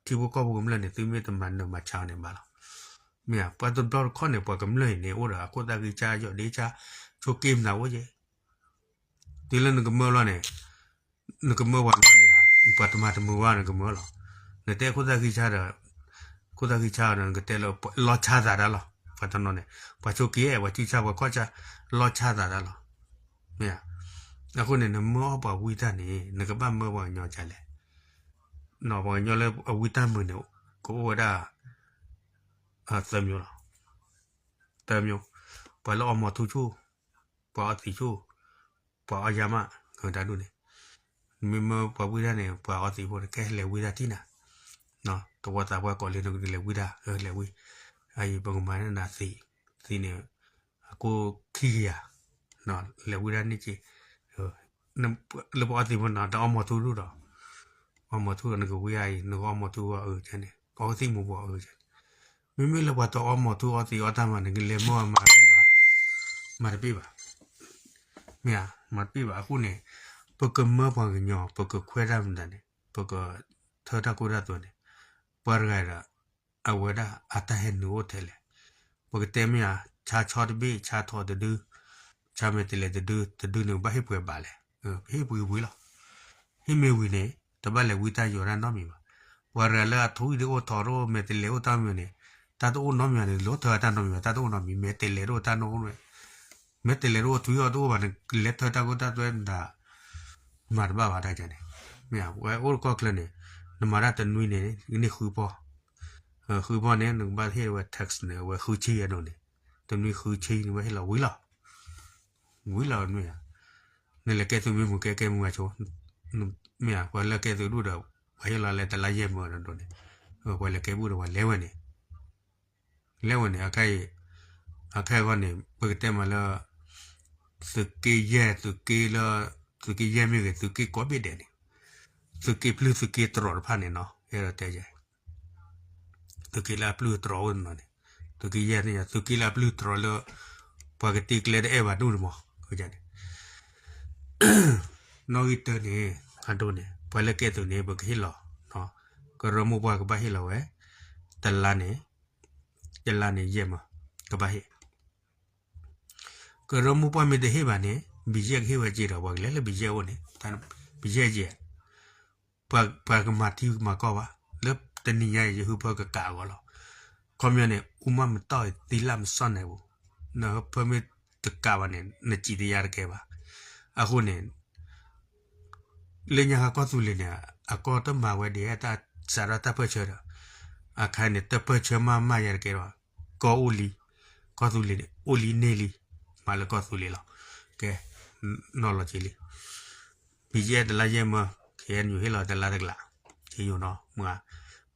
ထံဖိကီၢ်ဖိကမျၢၢ်န့ၣ် သုမ့ၢ်တမၤနၢၤမၤဆါအီၤန့ၣ်ဘၣ်လီၤ. မ့ၢ်ဧါ ပှၤတဘျီတခီၣ်န့ၣ် ပှၤကမျၢၢ်အံၤန့ၣ် အိၣ်ဒီးအခိၣ်သၣ်ဂံၢ်ဆၢ ယီၢ်ဒ့ဆၢ ဆိးက့မနုၤအိၣ်က့, တုၤလၢနကမၢလီၤန့ၣ် နကမၢပှၤကညီန့ၣ်ဧါ, ပှၤတမၤတမုာ်ဘၣ်နကမၢလီၤ. နတဲခိၣ်သၣ်ဂံၢ်ဆၢဒီး ခိၣ်သၣ်ဂံၢ်ဆၢဒီး နကတဲလၢ လီၤဆါသးတၢ်လီၤ. ပှၤတနီၤန့ၣ် ပှၤဆိးက့ ပှၤစုဆါ ပှၤခီၣ်ဆါ လီၤဆါသးတၢ်လီၤ. မ့ၢ်ဧါ, အဃိန့ၣ် နမၢအီၣ်ပှၤဝံတၢ်န့ၣ် နကဘၣ်မၢပှၤကညီဒ်လဲၣ်. ပှၤကညီလၢအဝံတၢ်မုာ်န့ၣ် ကအိၣ်ဝဲဒၣ် သၢမျိုးလီၤ. သၢမျိုး, ပှၤလၢအီမီၤထူဆူၣ်, ပှၤအီသံးဆူၣ်, ပှၤအီယါမး, တၢ်ဒ်န့ၣ်, မ့မ့ၢ်ပှၤဝံတၢ်န့ၣ် ပှၤအီသံးဖိန့ၣ် ကဲလဲၤဝံတၢ်ထံၣ်နၤ, တဝီသးပှၢ်ကိးလံ နကလဲၤဝံတၢ်, လဲၤဝံ, အအံၤပကမၤန့ၢ်နၤသံး, သံးန့ၣ် အကိၢ်ခံကယၤ, လဲၤဝံတၢ်န့ၣ်က့, လၢပှၤအီသံးဖိန့ၣ် တအီမီၤထူဒိၣ်ဒီး အီမီၤထူဒီး နကဝံအအံၤ နကအီမီၤထူအီၤအၢန့ၣ် ကအီသံးမူၤဘှီးအၢန့ၣ်, မ့မ့ၢ်လၢပှၤတအီမီၤထူအီသံးအီတၢ်မးန့ၣ် နကလဲၤမၢအမၤတပ့ၢ်ဘၣ်, မၤတပ့ၢ်ဘၣ်, မ့ၢ်ဧါ, မၤတပ့ၢ်ဘၣ်. အဃိန့ၣ် ပကမၢပှၤကညီ ပကခွဲးတၢ်မတၤန့ၣ် ပကထၢတၢ်ကိၢ်တၢ်သွဲန့ၣ် ပှၤတဂၤဒီး အဝဲဒၣ်အတၢ်ဟဲနုာ်အိၣ်ထဲလဲၣ်. ပကတဲမ့ၢ်ဧါ, ဆါဆီတဘ့ၣ် ဆါထီၣ်တဒု, ဆါမဲာ်တဲးလဲးတဒု, တဒုန့ၣ် ဘၣ်ဟ့ၣ်ပှဲၤဘၣ်လဲၣ်, ဟ့ၣ်ပှဲၤဝံၤလီၤ. ဟ့ၣ်မ့ၢ်ဝံၤန့ၣ် တဘၣ်လဲၤဝံတၢ်ယိးတၢ်နီတမံၤဘၣ်. ပှၤတဂၤလၢအထူအံၤဒ်အိၣ်ထီၣ်ရိၣ် မဲာ်တဲးလဲးအိၣ်တၢ်မံၤန့ၣ် တၢ်တအိၣ်နီတမံၤန့ၣ် လိၣ်ထၢတၢ်နီတမံၤဘၣ်, တၢ်တအိၣ်နီတမံၤ, မဲာ်တဲးလဲးတအိၣ်တၢ်နီတမံၤ, မဲာ်တဲးလဲးတအိၣ်ထွံၣ်အီၣ်တအိၣ်ဘၣ်န့ၣ် လဲၤထၢတၢ်ကိၢ်တၢ်သွဲဒၣ် မၤတဘၣ်ဘၣ်တၢ်န့ၣ်, မ့ၢ်ဧါ, ဝဲအိၣ်တကီၢ်ချၢန့ၣ် နမၤတၢ်တနွံန့ၣ် နကန့ၢ်ဃုပီၢ်, ဃုပီၢ်န့ၣ် နကဘၣ်ဟ့ၣ်ဝဲ tax န့ၣ် အဝဲဃုဆံအဒိန့ၣ်, တနွံဃုဆံန့ၣ် ဝဲဟ့ၣ်လီၤဝံၤလီၤ, ဝံၤလီၤမ့ၢ်ဧါ, နလဲၤကဲသုးမ့ၢ်မုာ်ကဲကဲမုာ်ဂၤဆိ, မ့ၢ်ဧါ, ပှၤလၢကဲသုးဒူၣ်ဒီး ပှၤဟ့ၣ်လီၤလၢတလါယဲၢ်မၢအဒိန့ၣ်, ပှၤလဲၤကဲဘူၣ်ဒီးပှၤလဲၤဝဲန့ၣ် လဲၤဝဲန့ၣ် အခါအံၤ, အခါအံၤဂီၢ်န့ၣ် ပကတဲမးလၢ သုးက့ယဲၢ် သုးက့လၢ သုးက့ယဲၢ်မ့ၢ်ဂ့ၤ သုးက့ကိးဘ့ၣ်ဒဲးန့ၣ်, သုးက့ပျုၢ်သုးက့တြီးတဖၣ်န့ၣ်နီၤ, အဲၣ်ဒိးတဲယဲၢ်, သုးက့လၢအပျုၢ်တြီးအိၣ်နီၤန့ၣ်, သုးက့ယဲၢ်န့ၣ် သုးက့လၢအပျုၢ်တြီးလၢ ပှၤကတ့ကျဲတအဲၣ်ဘၣ်ဒိၣ်န့ၣ်မး, န့ၣ် နီၣ်ဂံၢ်တၢန့ၣ် အဒိန့ၣ် ပှၤလၢကဲသုးန့ၣ် ပကဟ့ၣ်လီၤ, ကရၢမိၢ်ပှၢ်ကဘၣ်ဟ့ၣ်လီၤဝဲ, တလါန့ၣ်, တလါန့ၣ်ယဲၢ်မၢ, ကဘၣ်ဟ့ၣ်, ကရၢမိၢ်ပှၢ်မ့ၢ်တဟ့ၣ်ဘၣ်န့ၣ် ဘံၣ်ယဲၢ်ကဟ့ၣ်ဝဲက့ၤဒီး ပှၤကလဲၤလၢဘံၣ်ယဲၢ်အိၣ်န့ၣ်, ဘံၣ်ယဲၢ်ယဲၢ်, ပှၤကမၤထံကမၤကီၢ်ဘၣ်, လၢတနံၤညါအံၤ ယဟၢဖၢကကးအဂီၢ်လီၤ, ခီပညီန့ၣ် အူမၢ်မတီၢ်အံၤ သံလၢမစီၢ်န့ၣ်ပူၤ, နဟၢဖၢမ့ၢ်တကးဘၣ်န့ၣ် နစံးတယါတကဲဘၣ်, အဃိန့ၣ် လၢညါခါကီၢ်သူလ့ၤန့ၣ် အကီၢ်တမၤဝဲဒ်တၢ်စးထီၣ်တၢ်ပၢၢ်ဆၢဒီး အခါန့ၣ် တၢ်ပၢၢ်ဆၢမးမးယဲတကဲဒီး ကီၢ်အိၣ်လံ, ကီၢ်သူလ့ၤန့ၣ် အိၣ်လံန့ၢ်လံ, မၤလၢကီၢ်သူလ့ၤလီၤ, ကဲ, နီၢ်လီၤက့ၤလံ, ဘံၣ်ယဲၢ်တလါယဲၢ်မၢ, ခဲအံၤနယူၤဟ့ၣ်လီၤတလါတကလး, ခ့ယိၤနီၤ, မ့ၢ်,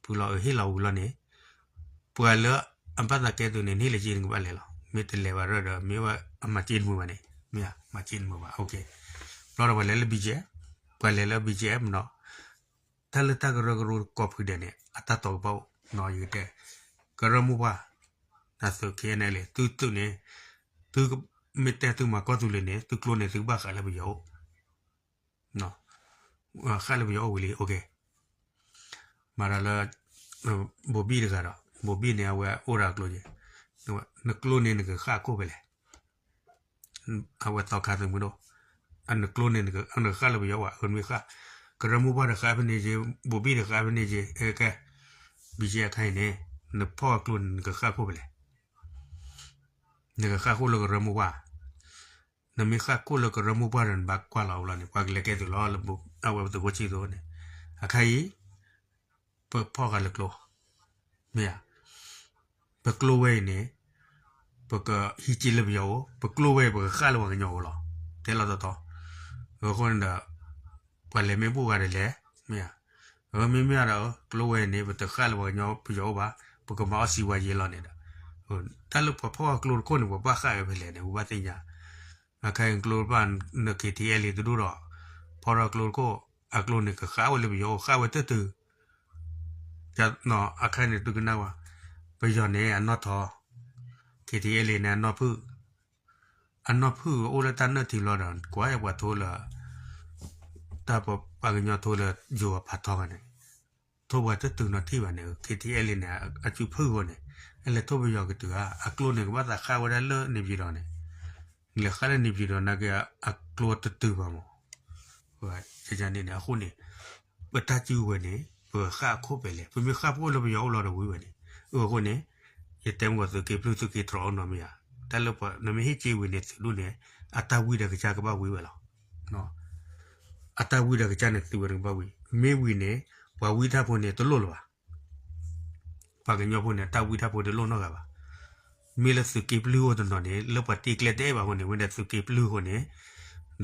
ဖုလီၤအဟ့ၣ်လီၤဝံၤလီၤန့ၣ် ပှၤလၢအဘၣ်သးကဲသုးန့ၣ် န့ၢ်လၢက့ၤနကဘၣ်လဲၤလီၤ, မ့ၢ်တလဲၤဘၣ်ရၢၢ်ဒီး မ့ၢ်ဝဲအမၤက့ၤနမုာ်ဘၣ်န့ၣ်, မ့ၢ်ဧါ, မၤက့ၤနမုာ်ဘၣ်, ဘျီဒီးပှၤလဲၤလၢ ဘံၣ်ကၠဲၣ်, ပှၤလဲၤလၢ ဘံၣ်ကၠဲၣ် မနီၤ, တၢ်လၢတၢ်ကရၢကရိကိးဖုဒဲးန့ၣ် အတၢ်တီကပီၤအိၣ်နီၤ, ယကတဲ, ကရၢမိၢ်ပှၢ်, နသုး ခဲအံၤန့ၣ်လံ သုသုးန့ၣ်, သုမ့ၢ်တဲသုမၤကီၢ်သူလ့ၤန့ၣ် သုကျိန့ၣ် သုကဘၣ်ဃးလၢပယီၤအိၣ် ဃၣ်လၢပယီၤအိၣ်ဝံၤလံ, မၤဒီးလၢ ဘိၤဘံၣ်တဂၤဒီး ဘိၤဘံၣ်န့ၣ် အဝဲအိၣ်ဒီးအကျိယဲၢ်, နကျိန့ၣ်နကဃၣ်ခိၣ်ဖဲလဲၣ်, အဝဲသီခါသုးမုၢ်ဒိၣ်, နကျိန့ၣ် နကဃၣ်လၢပယီၤဝဲ အမ့ၢ်ဃၣ်, ကရၢမိၢ်ပှၢ်ဒီးဃၣ်ဖဲန့ၣ်က့, ဘိၤဘံၣ်ဒီးဃၣ်ဖဲန့ၣ်က့, ခဲ, ဘံၣ်ကၠဲၣ် အခါအံၤန့ၣ်, နဖီၣ်အကျိန့ၣ် နကဃၣ်ခိၣ်ဖဲလဲၣ် နကဃၣ်ခိၣ်လၢကရၢမိၢ်ပှၢ်, နမ့ၢ်ဃၣ်ခိၣ်လၢကရၢမိၢ်ပှၢ်ဒီး နဘၣ်ကွၢ်လီၤအီၤလီၤန့ၣ် ပှၤကလဲၤကဲသုးလီၤလၢအဝဲပသုးခိၣ်ဆံၣ်သိန့ၣ်, အခါအံၤ ပဖီၣ်ဃာ်လၢကျိ, မ့ၢ်ဧါ, ပကျိဝဲအံၤန့ၣ် ပကဟံးက့လၢပယီၤအိၣ်, ပကျိဝဲအံၤ ပကဃၣ်လၢပှၤကညီအိၣ်လီၤ, တဲလီၤတတီၤ, အဃိန့ၣ်ဒီး ပှၤလဲၤမ့ၢ်ဘူၣ်ဂၤဒီးလဲၤ, မ့ၢ်ဧါ, အမ့မ့ၢ်ဒီး ကျိဝဲအံၤန့ၣ် ပတဃၣ်လၢပှၤကညီပယီၤအိၣ်ဘၣ်, ပကမၤအီၣ်စံးဝါယ့လီၤန့ၣ်ဒီး, တၢ်လၢပှၤဖီၣ်အကျိတခိၣ်န့ၣ် ပဘၣ်ဃၣ်ဝဲဖဲလဲၣ်န့ၣ် ပဘၣ်သ့ၣ်ညါ, အခါအံၤကျိတဖၣ် န ခ့ထံအဲလ့ တဒူၣ်ဒီး ဖီၣ်ထီၣ်ကျိတခိၣ်, အကျိန့ၣ် ကဃၣ်အိၣ်လၢပယီၤအိၣ် ဃၣ်ဝဲတတုၤ အခါန့ၣ်သုကနၣ်ဝဲ, ပယီၤန့ၣ်အနီၣ်ထီ, ခ့ထံအဲလ့န့ၣ်အနီၣ်ဖုၣ်, အနီၣ်ဖုၣ်အိၣ်လၢတၢ်နၢၣ်ထံဘျီဒီး ကွၢ်ပှၤထိလၢ တၢ်ပှၤကညီထိလၢယိၤအဖးထီဂၤန့ၣ်, ထိၣ်ပှၤတတုၤနီၤထံၣ်ဘၣ်န့ၣ် ခ့ထံအဲလ့န့ၣ် အစုဖုၣ်အဃိန့ၣ်, အလဲၤထိၣ်ပယီၤကတုၤဧါ, အကျိန့ၣ် ကဘၣ်သးဃၣ်ဝဲဒၣ်လၢန့ၣ်ပၠံၤဒီးန့ၣ်, လဲၤဃၣ်လၢန့ၣ်ပၠံၤဒီး နာ်က့အကျိတတုၤဘၣ်မး န့ၣ်န့ၣ် အဃိန့ၣ် ပတၢ်စုကဝဲၤန့ၣ် ပဃၣ်အခိၣ်ဖဲလဲၣ်, ပမ့ၢ်ဃၣ်ဖှိၣ်လၢပယီၤအိၣ်လီၤဒီးဝံၤဝဲန့ၣ်, အဃိန့ၣ် ယတဲမ့ၢ်သုးက့ပျုၢ်သုးက့တြီအိၣ်နီတမံၤဧါ, တၢ်လၢပှၤ နမ့ၢ်ဟ့ၣ်က့ဝံၤန့ၣ် သုးဒူၣ်န့ၣ် အတၢ်ဝံတၢ်ကစၢ်ကဘၣ်ဝံဝဲလီၤ. အတၢ်ဝံတၢ်ကစၢ်န့ၣ် သုးဝဲန့ၣ်ကဘၣ်ဝံ, မ့ၢ်ဝံၤန့ၣ် ပှၤဝံတၢ်ဖိန့ၣ် တလိၣ်လၢၤဘၣ် ပှၤကညီဖိန့ၣ် တၢ်ဝံတၢ်ဖိတလိၣ်နီတဂၤဘၣ်. မ့ၢ်လၢသုးက့ပျုၢ်အိၣ်တနီၤန့ၣ် လၢပှၤတ့ကျဲတအဲၣ်ဘၣ်အဃိန့ၣ် ဝဲဒၣ်သုးက့ပျုၢ်အဃိန့ၣ်, ဒီး န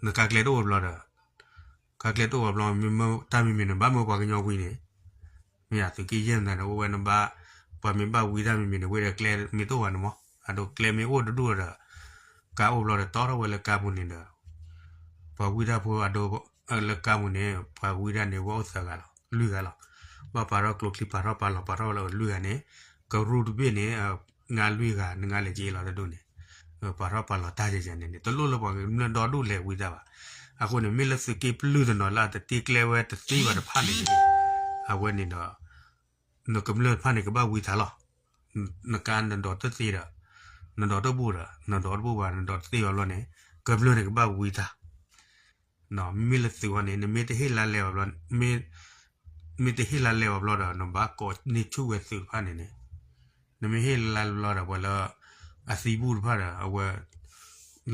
ကါကျဲတအိၣ်ဘျီဒီး, ကါကျဲတအိၣ်ဘၣ်ဘျီ မ့ၢ်မ့ၢ်တၢ်မံၤမံၤန့ၣ် ဘၣ်မ့ၢ်ပှၤကညီဝံန့ၣ်, မ့ၢ်သုးက့ယဲၢ်မတၤန့ၣ် အိၣ်ဝဲနဘၣ်, ပှၤမ့ၢ်ဘၣ်ဝံတၢ်မံၤမံၤန့ၣ် ဝဲဒၣ်ကျဲမ့ၢ်တအိၣ်ဘၣ်န့ၣ်မး, အဒိကျဲမ့ၢ်အိၣ်တဒူၣ်ဒီး ကါအိၣ်ဘျီဒီး တီထီၣ်ဝဲလၢကါပူၤန့ၣ်ဒီး ပှၤဝံတၢ်ဖိအဒိ လၢကါပူၤန့ၣ် ပှၤဝံတၢ်န့ၣ် ဝဲအိၣ်သၢဂၤလီၤ လွံၢ်ဂၤလီၤ. ဘၣ်ပာ်ထီၣ်ကျိချံပာ်ထီၣ်ပာ်လီၤပာ်ထီၣ်လၢလွံၢ်ဂၤန့ၣ်, ကရူၢ်တဘ့ၣ်န့ၣ် ငါလွံၢ်ဂၤ နငါလဲၤက့လီၤတဒူၣ်န့ၣ်, ပာ်ထီၣ်ပာ်လီၤတၢ်ယဲၢ်ယဲၢ်န့ၣ်န့ၣ် တလိၣ်လၢပှၤကမျၢၢ်ဒီဒူၣ်လဲၤဝံတၢ်ဘၣ်. အဃိန့ၣ် မ့ၢ်လၢသုးက့ပျုၢ်တနီၤလၢအတတ့ကျဲဝဲတသ့ဘၣ်တဖၣ်န့ၣ်န့ၣ်, အဝဲန့ၣ်ဒီး နကမျၢၢ်တဖၣ်န့ၣ် ကဘၣ်ဝံတၢ်လီၤ. နကါနဒိးတသ့ဒီး, နဒိးတဘူၣ်ဒီး နဒိးတဘူၣ်ဘၣ် နဒိးတသ့ဘၣ်ဘျီန့ၣ် ကမျၢၢ်န့ၣ်ကဘၣ်ဝံတၢ်. မ့မ့ၢ်လၢသုးဝဲန့ၣ် နမ့ၢ်တဟ့ၣ်လါလဲအီၤဘျီ, မ့ၢ်တဟ့ၣ်လါလဲအီၤဘျီဒီး နဘၣ်ကိးန့ၢ်ဆူၣ်ဝဲသုးတဖၣ်န့ၣ်န့ၣ်, နမ့ၢ်ဟ့ၣ်လါလဲဘျီဒီး ပှၤလၢ အသံဘူၣ်တဖၣ်ဒီး အဝဲ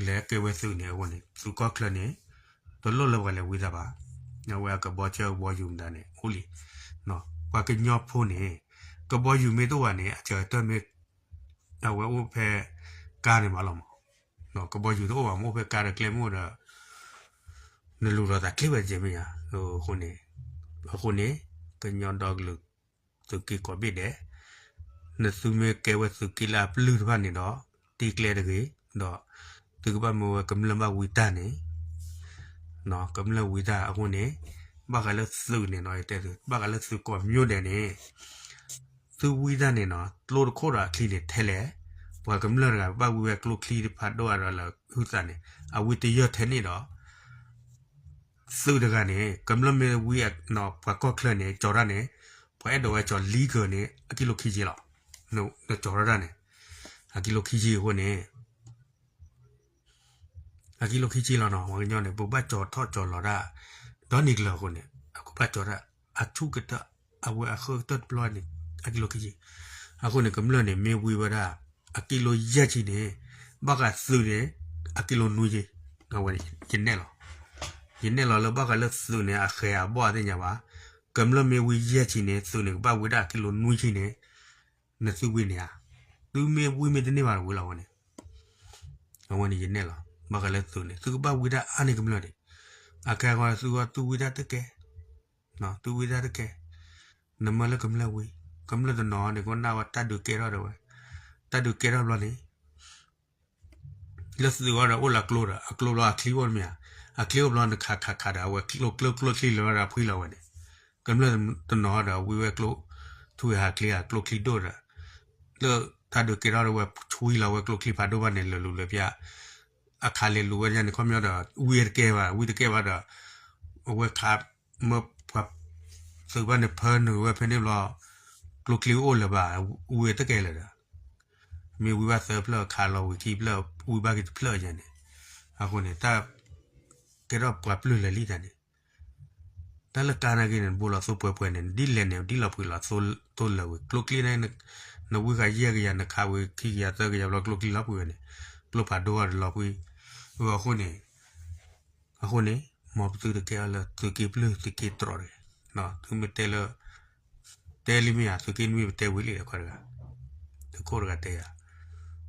လဲၤကဲဝဲသုးန့ၣ် အဃိန့ၣ် သုးကီၢ်ချၢန့ၣ် တလိၣ်လၢပှၤလဲၤဝံတၢ်ဘၣ်. အဝဲအကဘီဆၢကဘီယူၤမတၤန့ၣ် အိၣ်လံ. ပှၤကညီဖိန့ၣ် ကဘီယူၤမ့ၢ်တအိၣ်ဘၣ်န့ၣ် အစၢၤတၢ်မ့ၢ် အဝဲအိၣ်ဖဲကါန့ၣ်မးလီၤမး. ကဘီယူၤတအိၣ်ဘၣ် မ့ၢ်အိၣ်ဖဲကါဒီးကျဲမ့ၢ်အိၣ်ဒီး နလူၤလိာ်သးချ့ဝဲတကဲမ့ၢ်ဧါ. အဃိန့ၣ်, အဃိန့ၣ် ကညီဒီကလုာ်သုးက့ကိးဘ့ၣ်ဒဲး, နသုမ့ၢ်ကဲဝဲသုးက့လၢအပျုၢ်တဖၣ်န့ၣ်ဒီး တ့ကျဲတဂ့ၤ, ဒီးသုကဘၣ်မ့ၢ်ဝဲကမျၢၢ်ဘၣ်ဝံတၢ်န့ၣ်, ကမျၢၢ်ဝံတၢ်အဃိန့ၣ် ဘၣ်ဃးလၢသုးန့ၣ်နီၤ ယတဲသု ဘၣ်ဃးလၢသုးကိးမံၤဒဲးန့ၣ် သုဝံတၢ်န့ၣ်နီၤ ကျိတခိၣ်ဒီးအချံန့ၣ်ထဲလဲၣ်, ပှၤကမျၢၢ်တဂၤဘၣ်ဝံဝဲကျိချံတဖးဒိၣ်အါဒီးလၢဟုသးန့ၣ် အဝံတယၢၢ်ထဲန့ၣ်ဒီး သုးတဂၤန့ၣ် ကမျၢၢ်မ့ၢ်ဝံ ပှၤကီၢ်ချၢန့ၣ် ကၠီၤတၢ်န့ၣ် ပှၤအဲၣ်ဒိးဝဲကၠီၤလံကၢၤန့ၣ် အကံလိခံက့လီၤ. နကၠီၤထီၣ်တၢ်န့ၣ် အကံလိခံက့အဃိန့ၣ် အကံလိခံက့လီၤနီၤ ပှၤကညီန့ၣ် ပကဘၣ်ကၠီၤထီၣ်ကၠီၤလီၤတၢ် ဒီနံၤကျၢၤအဃိန့ၣ် အကဘၣ်ကၠီၤတၢ် အဆူၣ်ကတၢၢ် အဝဲအဃၢကတၢၢ်တဘျီန့ၣ် အကံလိခံက့ အဃိန့ၣ် ကမျၢၢ်န့ၣ် မ့ၢ်ဝံဝဲဒၣ် အကံလိယဲၢ်ဆံန့ၣ် ဘၣ်ဃးသုးန့ၣ် အကံလိနွံက့ အဝဲန့ၣ် ယနဲၣ်လီၤ ယနဲၣ်လီၤလၢဘၣ်ဃးလၢသုးန့ၣ် အဃဲၤအဘီၣ်အသ့ၣ်ညါဘၣ် ကမျၢၢ်မ့ၢ်ဝံယဲၢ်ဆံန့ၣ် သုးန့ၣ် ကဘၣ်ဝံဒၣ်အကံလိနွံဆံန့ၣ် နသုဝံန့ၣ်ဧါ သုမ့ၢ်ဝံမ့ၢ်တန့ၢ်ဘၣ်တဝံလီၤအဝဲန့ၣ် အဝဲန့ၣ်ယနဲၣ်လီၤ ဘၣ်ဃးလၢသုးန့ၣ် သုကဘၣ်ဝံဒၣ်အါန့ၢ်ကမျၢၢ်န့ၣ် အခဲအံၤသုသုဝံတၢ်တကဲ သုဝံတၢ်တကဲ နမၢလၢကမျၢၢ်ဝံ ကမျၢၢ်တနီၤန့ၣ် ကနၣ်ဝဲတၢ်ဒုးကဲထီၣ်ဒီးဝဲ တၢ်ဒုးကဲထီၣ်ဘျီန့ၣ် လၢသုးအီၤဒီးအိၣ်လၢအကျိဒီး အကျိဘျီအချံအိၣ်တမ့ၢ်ဧါ အချံအိၣ်ဘျီနခးခးခးဒီး အဝဲကျိကျိကျိချံလၢာ်ဒီးဖှံလီၤဝဲန့ၣ် ကမျၢၢ်တနီၤဒီးဝံဝဲကျိ ထူဝဲဟးချံ အကျိချံဒိၣ်ဒီး လၢတၢ်ဒုးကဲထီၣ်ဒီးဝဲ ဆွံလီၤဝဲကျိချံဖးဒိၣ်ဘၣ်န့ၣ် လၢာ်လူၤလၢာ်ပျၢ် အခးလဲၤလူၤဝဲန့ၣ် ခီပညီဒီး ဝံတကဲဘၣ် ဝံတကဲဘၣ်ဒီး အဝဲခး မၢပှၤ သုးဘၣ်န့ၣ်ဖၢနုာ်ဝဲဖဲန့ၣ်ဘျီ ကျိချံအိၣ်လၢၤဘၣ် ဝံတကဲလၢၤဒီး မ့ၢ်ဝံဘၣ်သၢဖျၢၣ် ခးလီၤဝံၤခံဖျၢၣ် ဝံဘၣ်က့ၤတဖျၢၣ်ယဲန့ၣ် အဃိန့ၣ် တၢ် ကဲထီၣ်ပှၤပျုၢ်လၢာ်လံတၢ်န့ၣ် တၢ်လၢကါနာ်က့န့ၣ် နဘိလီၤသိပှဲၤပှဲၤန့ၣ် ဒ်လဲၣ်န့ၣ် ဒ်လီၤပှံၤလီၤသိလၢာ်ဝံၤ ကျိချံန့ၣ် နဝံဃာ်ယဲၢ်ကယၤ နခးဝံၤခံကယၤသၢကယၤဘျီ ကျိချံလီၤပှံၤဝဲန့ၣ် ကျိဖးဒိၣ်အီၤဒီးလီၤပှံၤ အဃိန့ၣ် အဃိန့ၣ် မ်ပသုတကဲအီၤလၢသုးက့ပျုၢ်သုးက့တြီတဂ့ၤ, သုမ့ၢ်တဲလၢ တဲလံမ့ၢ်ဧါ သုးက့နွံပတဲဝံၤလံတခီတဂၤ, သုးခိၣ်တဂၤတဲယၤ,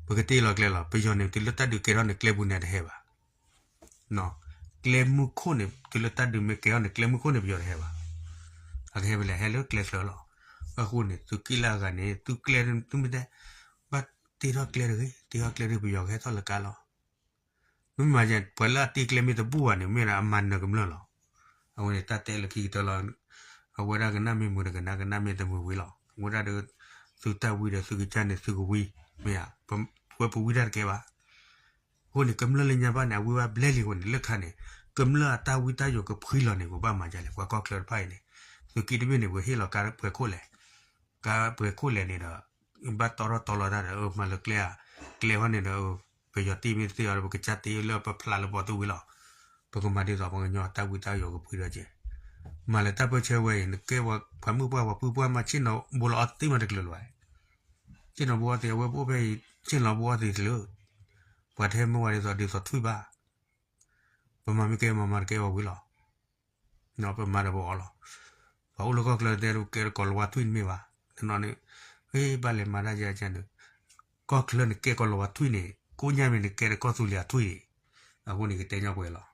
ပကတ့လီၤကျဲလီၤ ပယီၤန့ၣ် တုၤလၢတၢ်ဒုးကဲထီၣ်န့ၣ် ကျဲပူၤန့ၣ်တဟဲဘၣ်, ကျဲမုၢ်ခိၣ်န့ၣ် တုၤလၢတၢ်ဒုးမ့ၢ်ကဲထီၣ်န့ၣ် ကျဲမုၢ်ခိၣ်န့ၣ် ပယီၤတဟဲဘၣ်, အကဟဲဖဲလဲၣ် ဟဲလၢကျဲချၢလီၤ, အဃိန့ၣ် သုးက့လၢအဂၤန့ၣ် သုကျဲ သုမ့ၢ်တဲ ဘၣ်တ့ထီၣ်ကျဲတဂ့ၤ တ့ထီၣ်ကျဲတဂ့ၤ ပယီၤကဟဲထီၣ်လၢကါလီၤ မ့ၢ်မၤယဲ ပှၤလၢအတ့ကျဲမ့ၢ်တဘူၣ်ဘၣ်န့ၣ် မ့ၢ်ဒၣ်အမၤနၢၤကမျၢၢ်လီၤ. အဝဲန့ၣ်တၢ်တဲလၢခံကတၢၢ်လီၤ. အဝဲဒၣ်ကနၣ်မ့ၢ်မုာ်ဒီးကနၣ် ကနၣ်မ့ၢ်တမုာ်ဝံၤလီၤ. အဝဲဒၣ်ဒီး သုတၢ်ဝံဒီးသုကစၢ်န့ၣ်သုကဝံ, မ့ၢ်ဧါ, ပဝဲပဝံတၢ်တကဲဘၣ်. အဃိန့ၣ် ကမျၢၢ်လၢညါဘၣ်န့ၣ် အဝံဘၣ်ဘျဲၣ်လံအဃိန့ၣ် လၢခါန့ၣ် ကမျၢၢ်အတၢ်ဝံတၢ်ယိာ်ကဖှံလီၤန့ၣ် ပဘၣ်မၤဒ်လဲၣ် ပှၤကီၢ်ချၢတဖၣ်အံၤန့ၣ် သုးက့တဘ့ၣ်န့ၣ် ပဟ့ၣ်လီၤကါပှဲၤခိၣ်လဲၣ် ကါပှဲၤခိၣ်လဲၣ်န့ၣ်ဒီး ဘၣ်တီထီၣ်တီလီၤတၢ်ဒီး မၤလၢကျဲဧါ, ကျဲဟီန့ၣ်ဒီး ပယီၤတ့မ့ၢ်တ့အီၤဒီး ပကစၢ်တ့လၢပဖျးလၢပီၤသူဝံၤလီၤ. ပကမၤဒ်သိးပှၤကညီတၢ်ဝံတၢ်ယိာ်ကဖှံဒီးကဲ, မၤလၢတၢ်ပၢၢ်ဆၢဝဲအံၤ နကဲပှၤမုၣ်ပှၢ်ပှၤပုၢ်ပှၢ်မး ဆ့ၣ်နီၤဘိလီၤအီသံးမးတကျၢၤလၢၤဘၣ်. ဆ့ၣ်နီၤဘိအီသံး အဝဲပအိၣ်ဖဲအံၤ ဆ့ၣ်နီၤဘိအီသံးတကျၢၤ, ပှၤတဟဲမၢဝဲဒ်သိးဒ်သိးထွံၣ်ဘၣ်. ပမၤမ့ၢ်ကဲမၤမၤတကဲဝဲဝံၤလီၤ. ပမၤဒီးပအီလီၤ. ပှၤအိၣ်လၢကီၢ်ချၢတဲကဲတကိးလီၤဝါထွံၣ်တမ့ၢ်ဘၣ်. တနီၤန့ၣ် ဟ့ၣ်ဘၣ်လဲၤမၤတၢ်ယါကန့ၣ်, ကီၢ်ချၢန့ၣ်ကဲကိးလီၤဝါထွံၣ်န့ၣ် ကိးညါမ့ၢ်န့ၣ် ကဲတကိးသူလ့ၤအထွံၣ်န့ၣ်, အဃိန့ၣ်ကတဲညီပှဲၤလီၤ.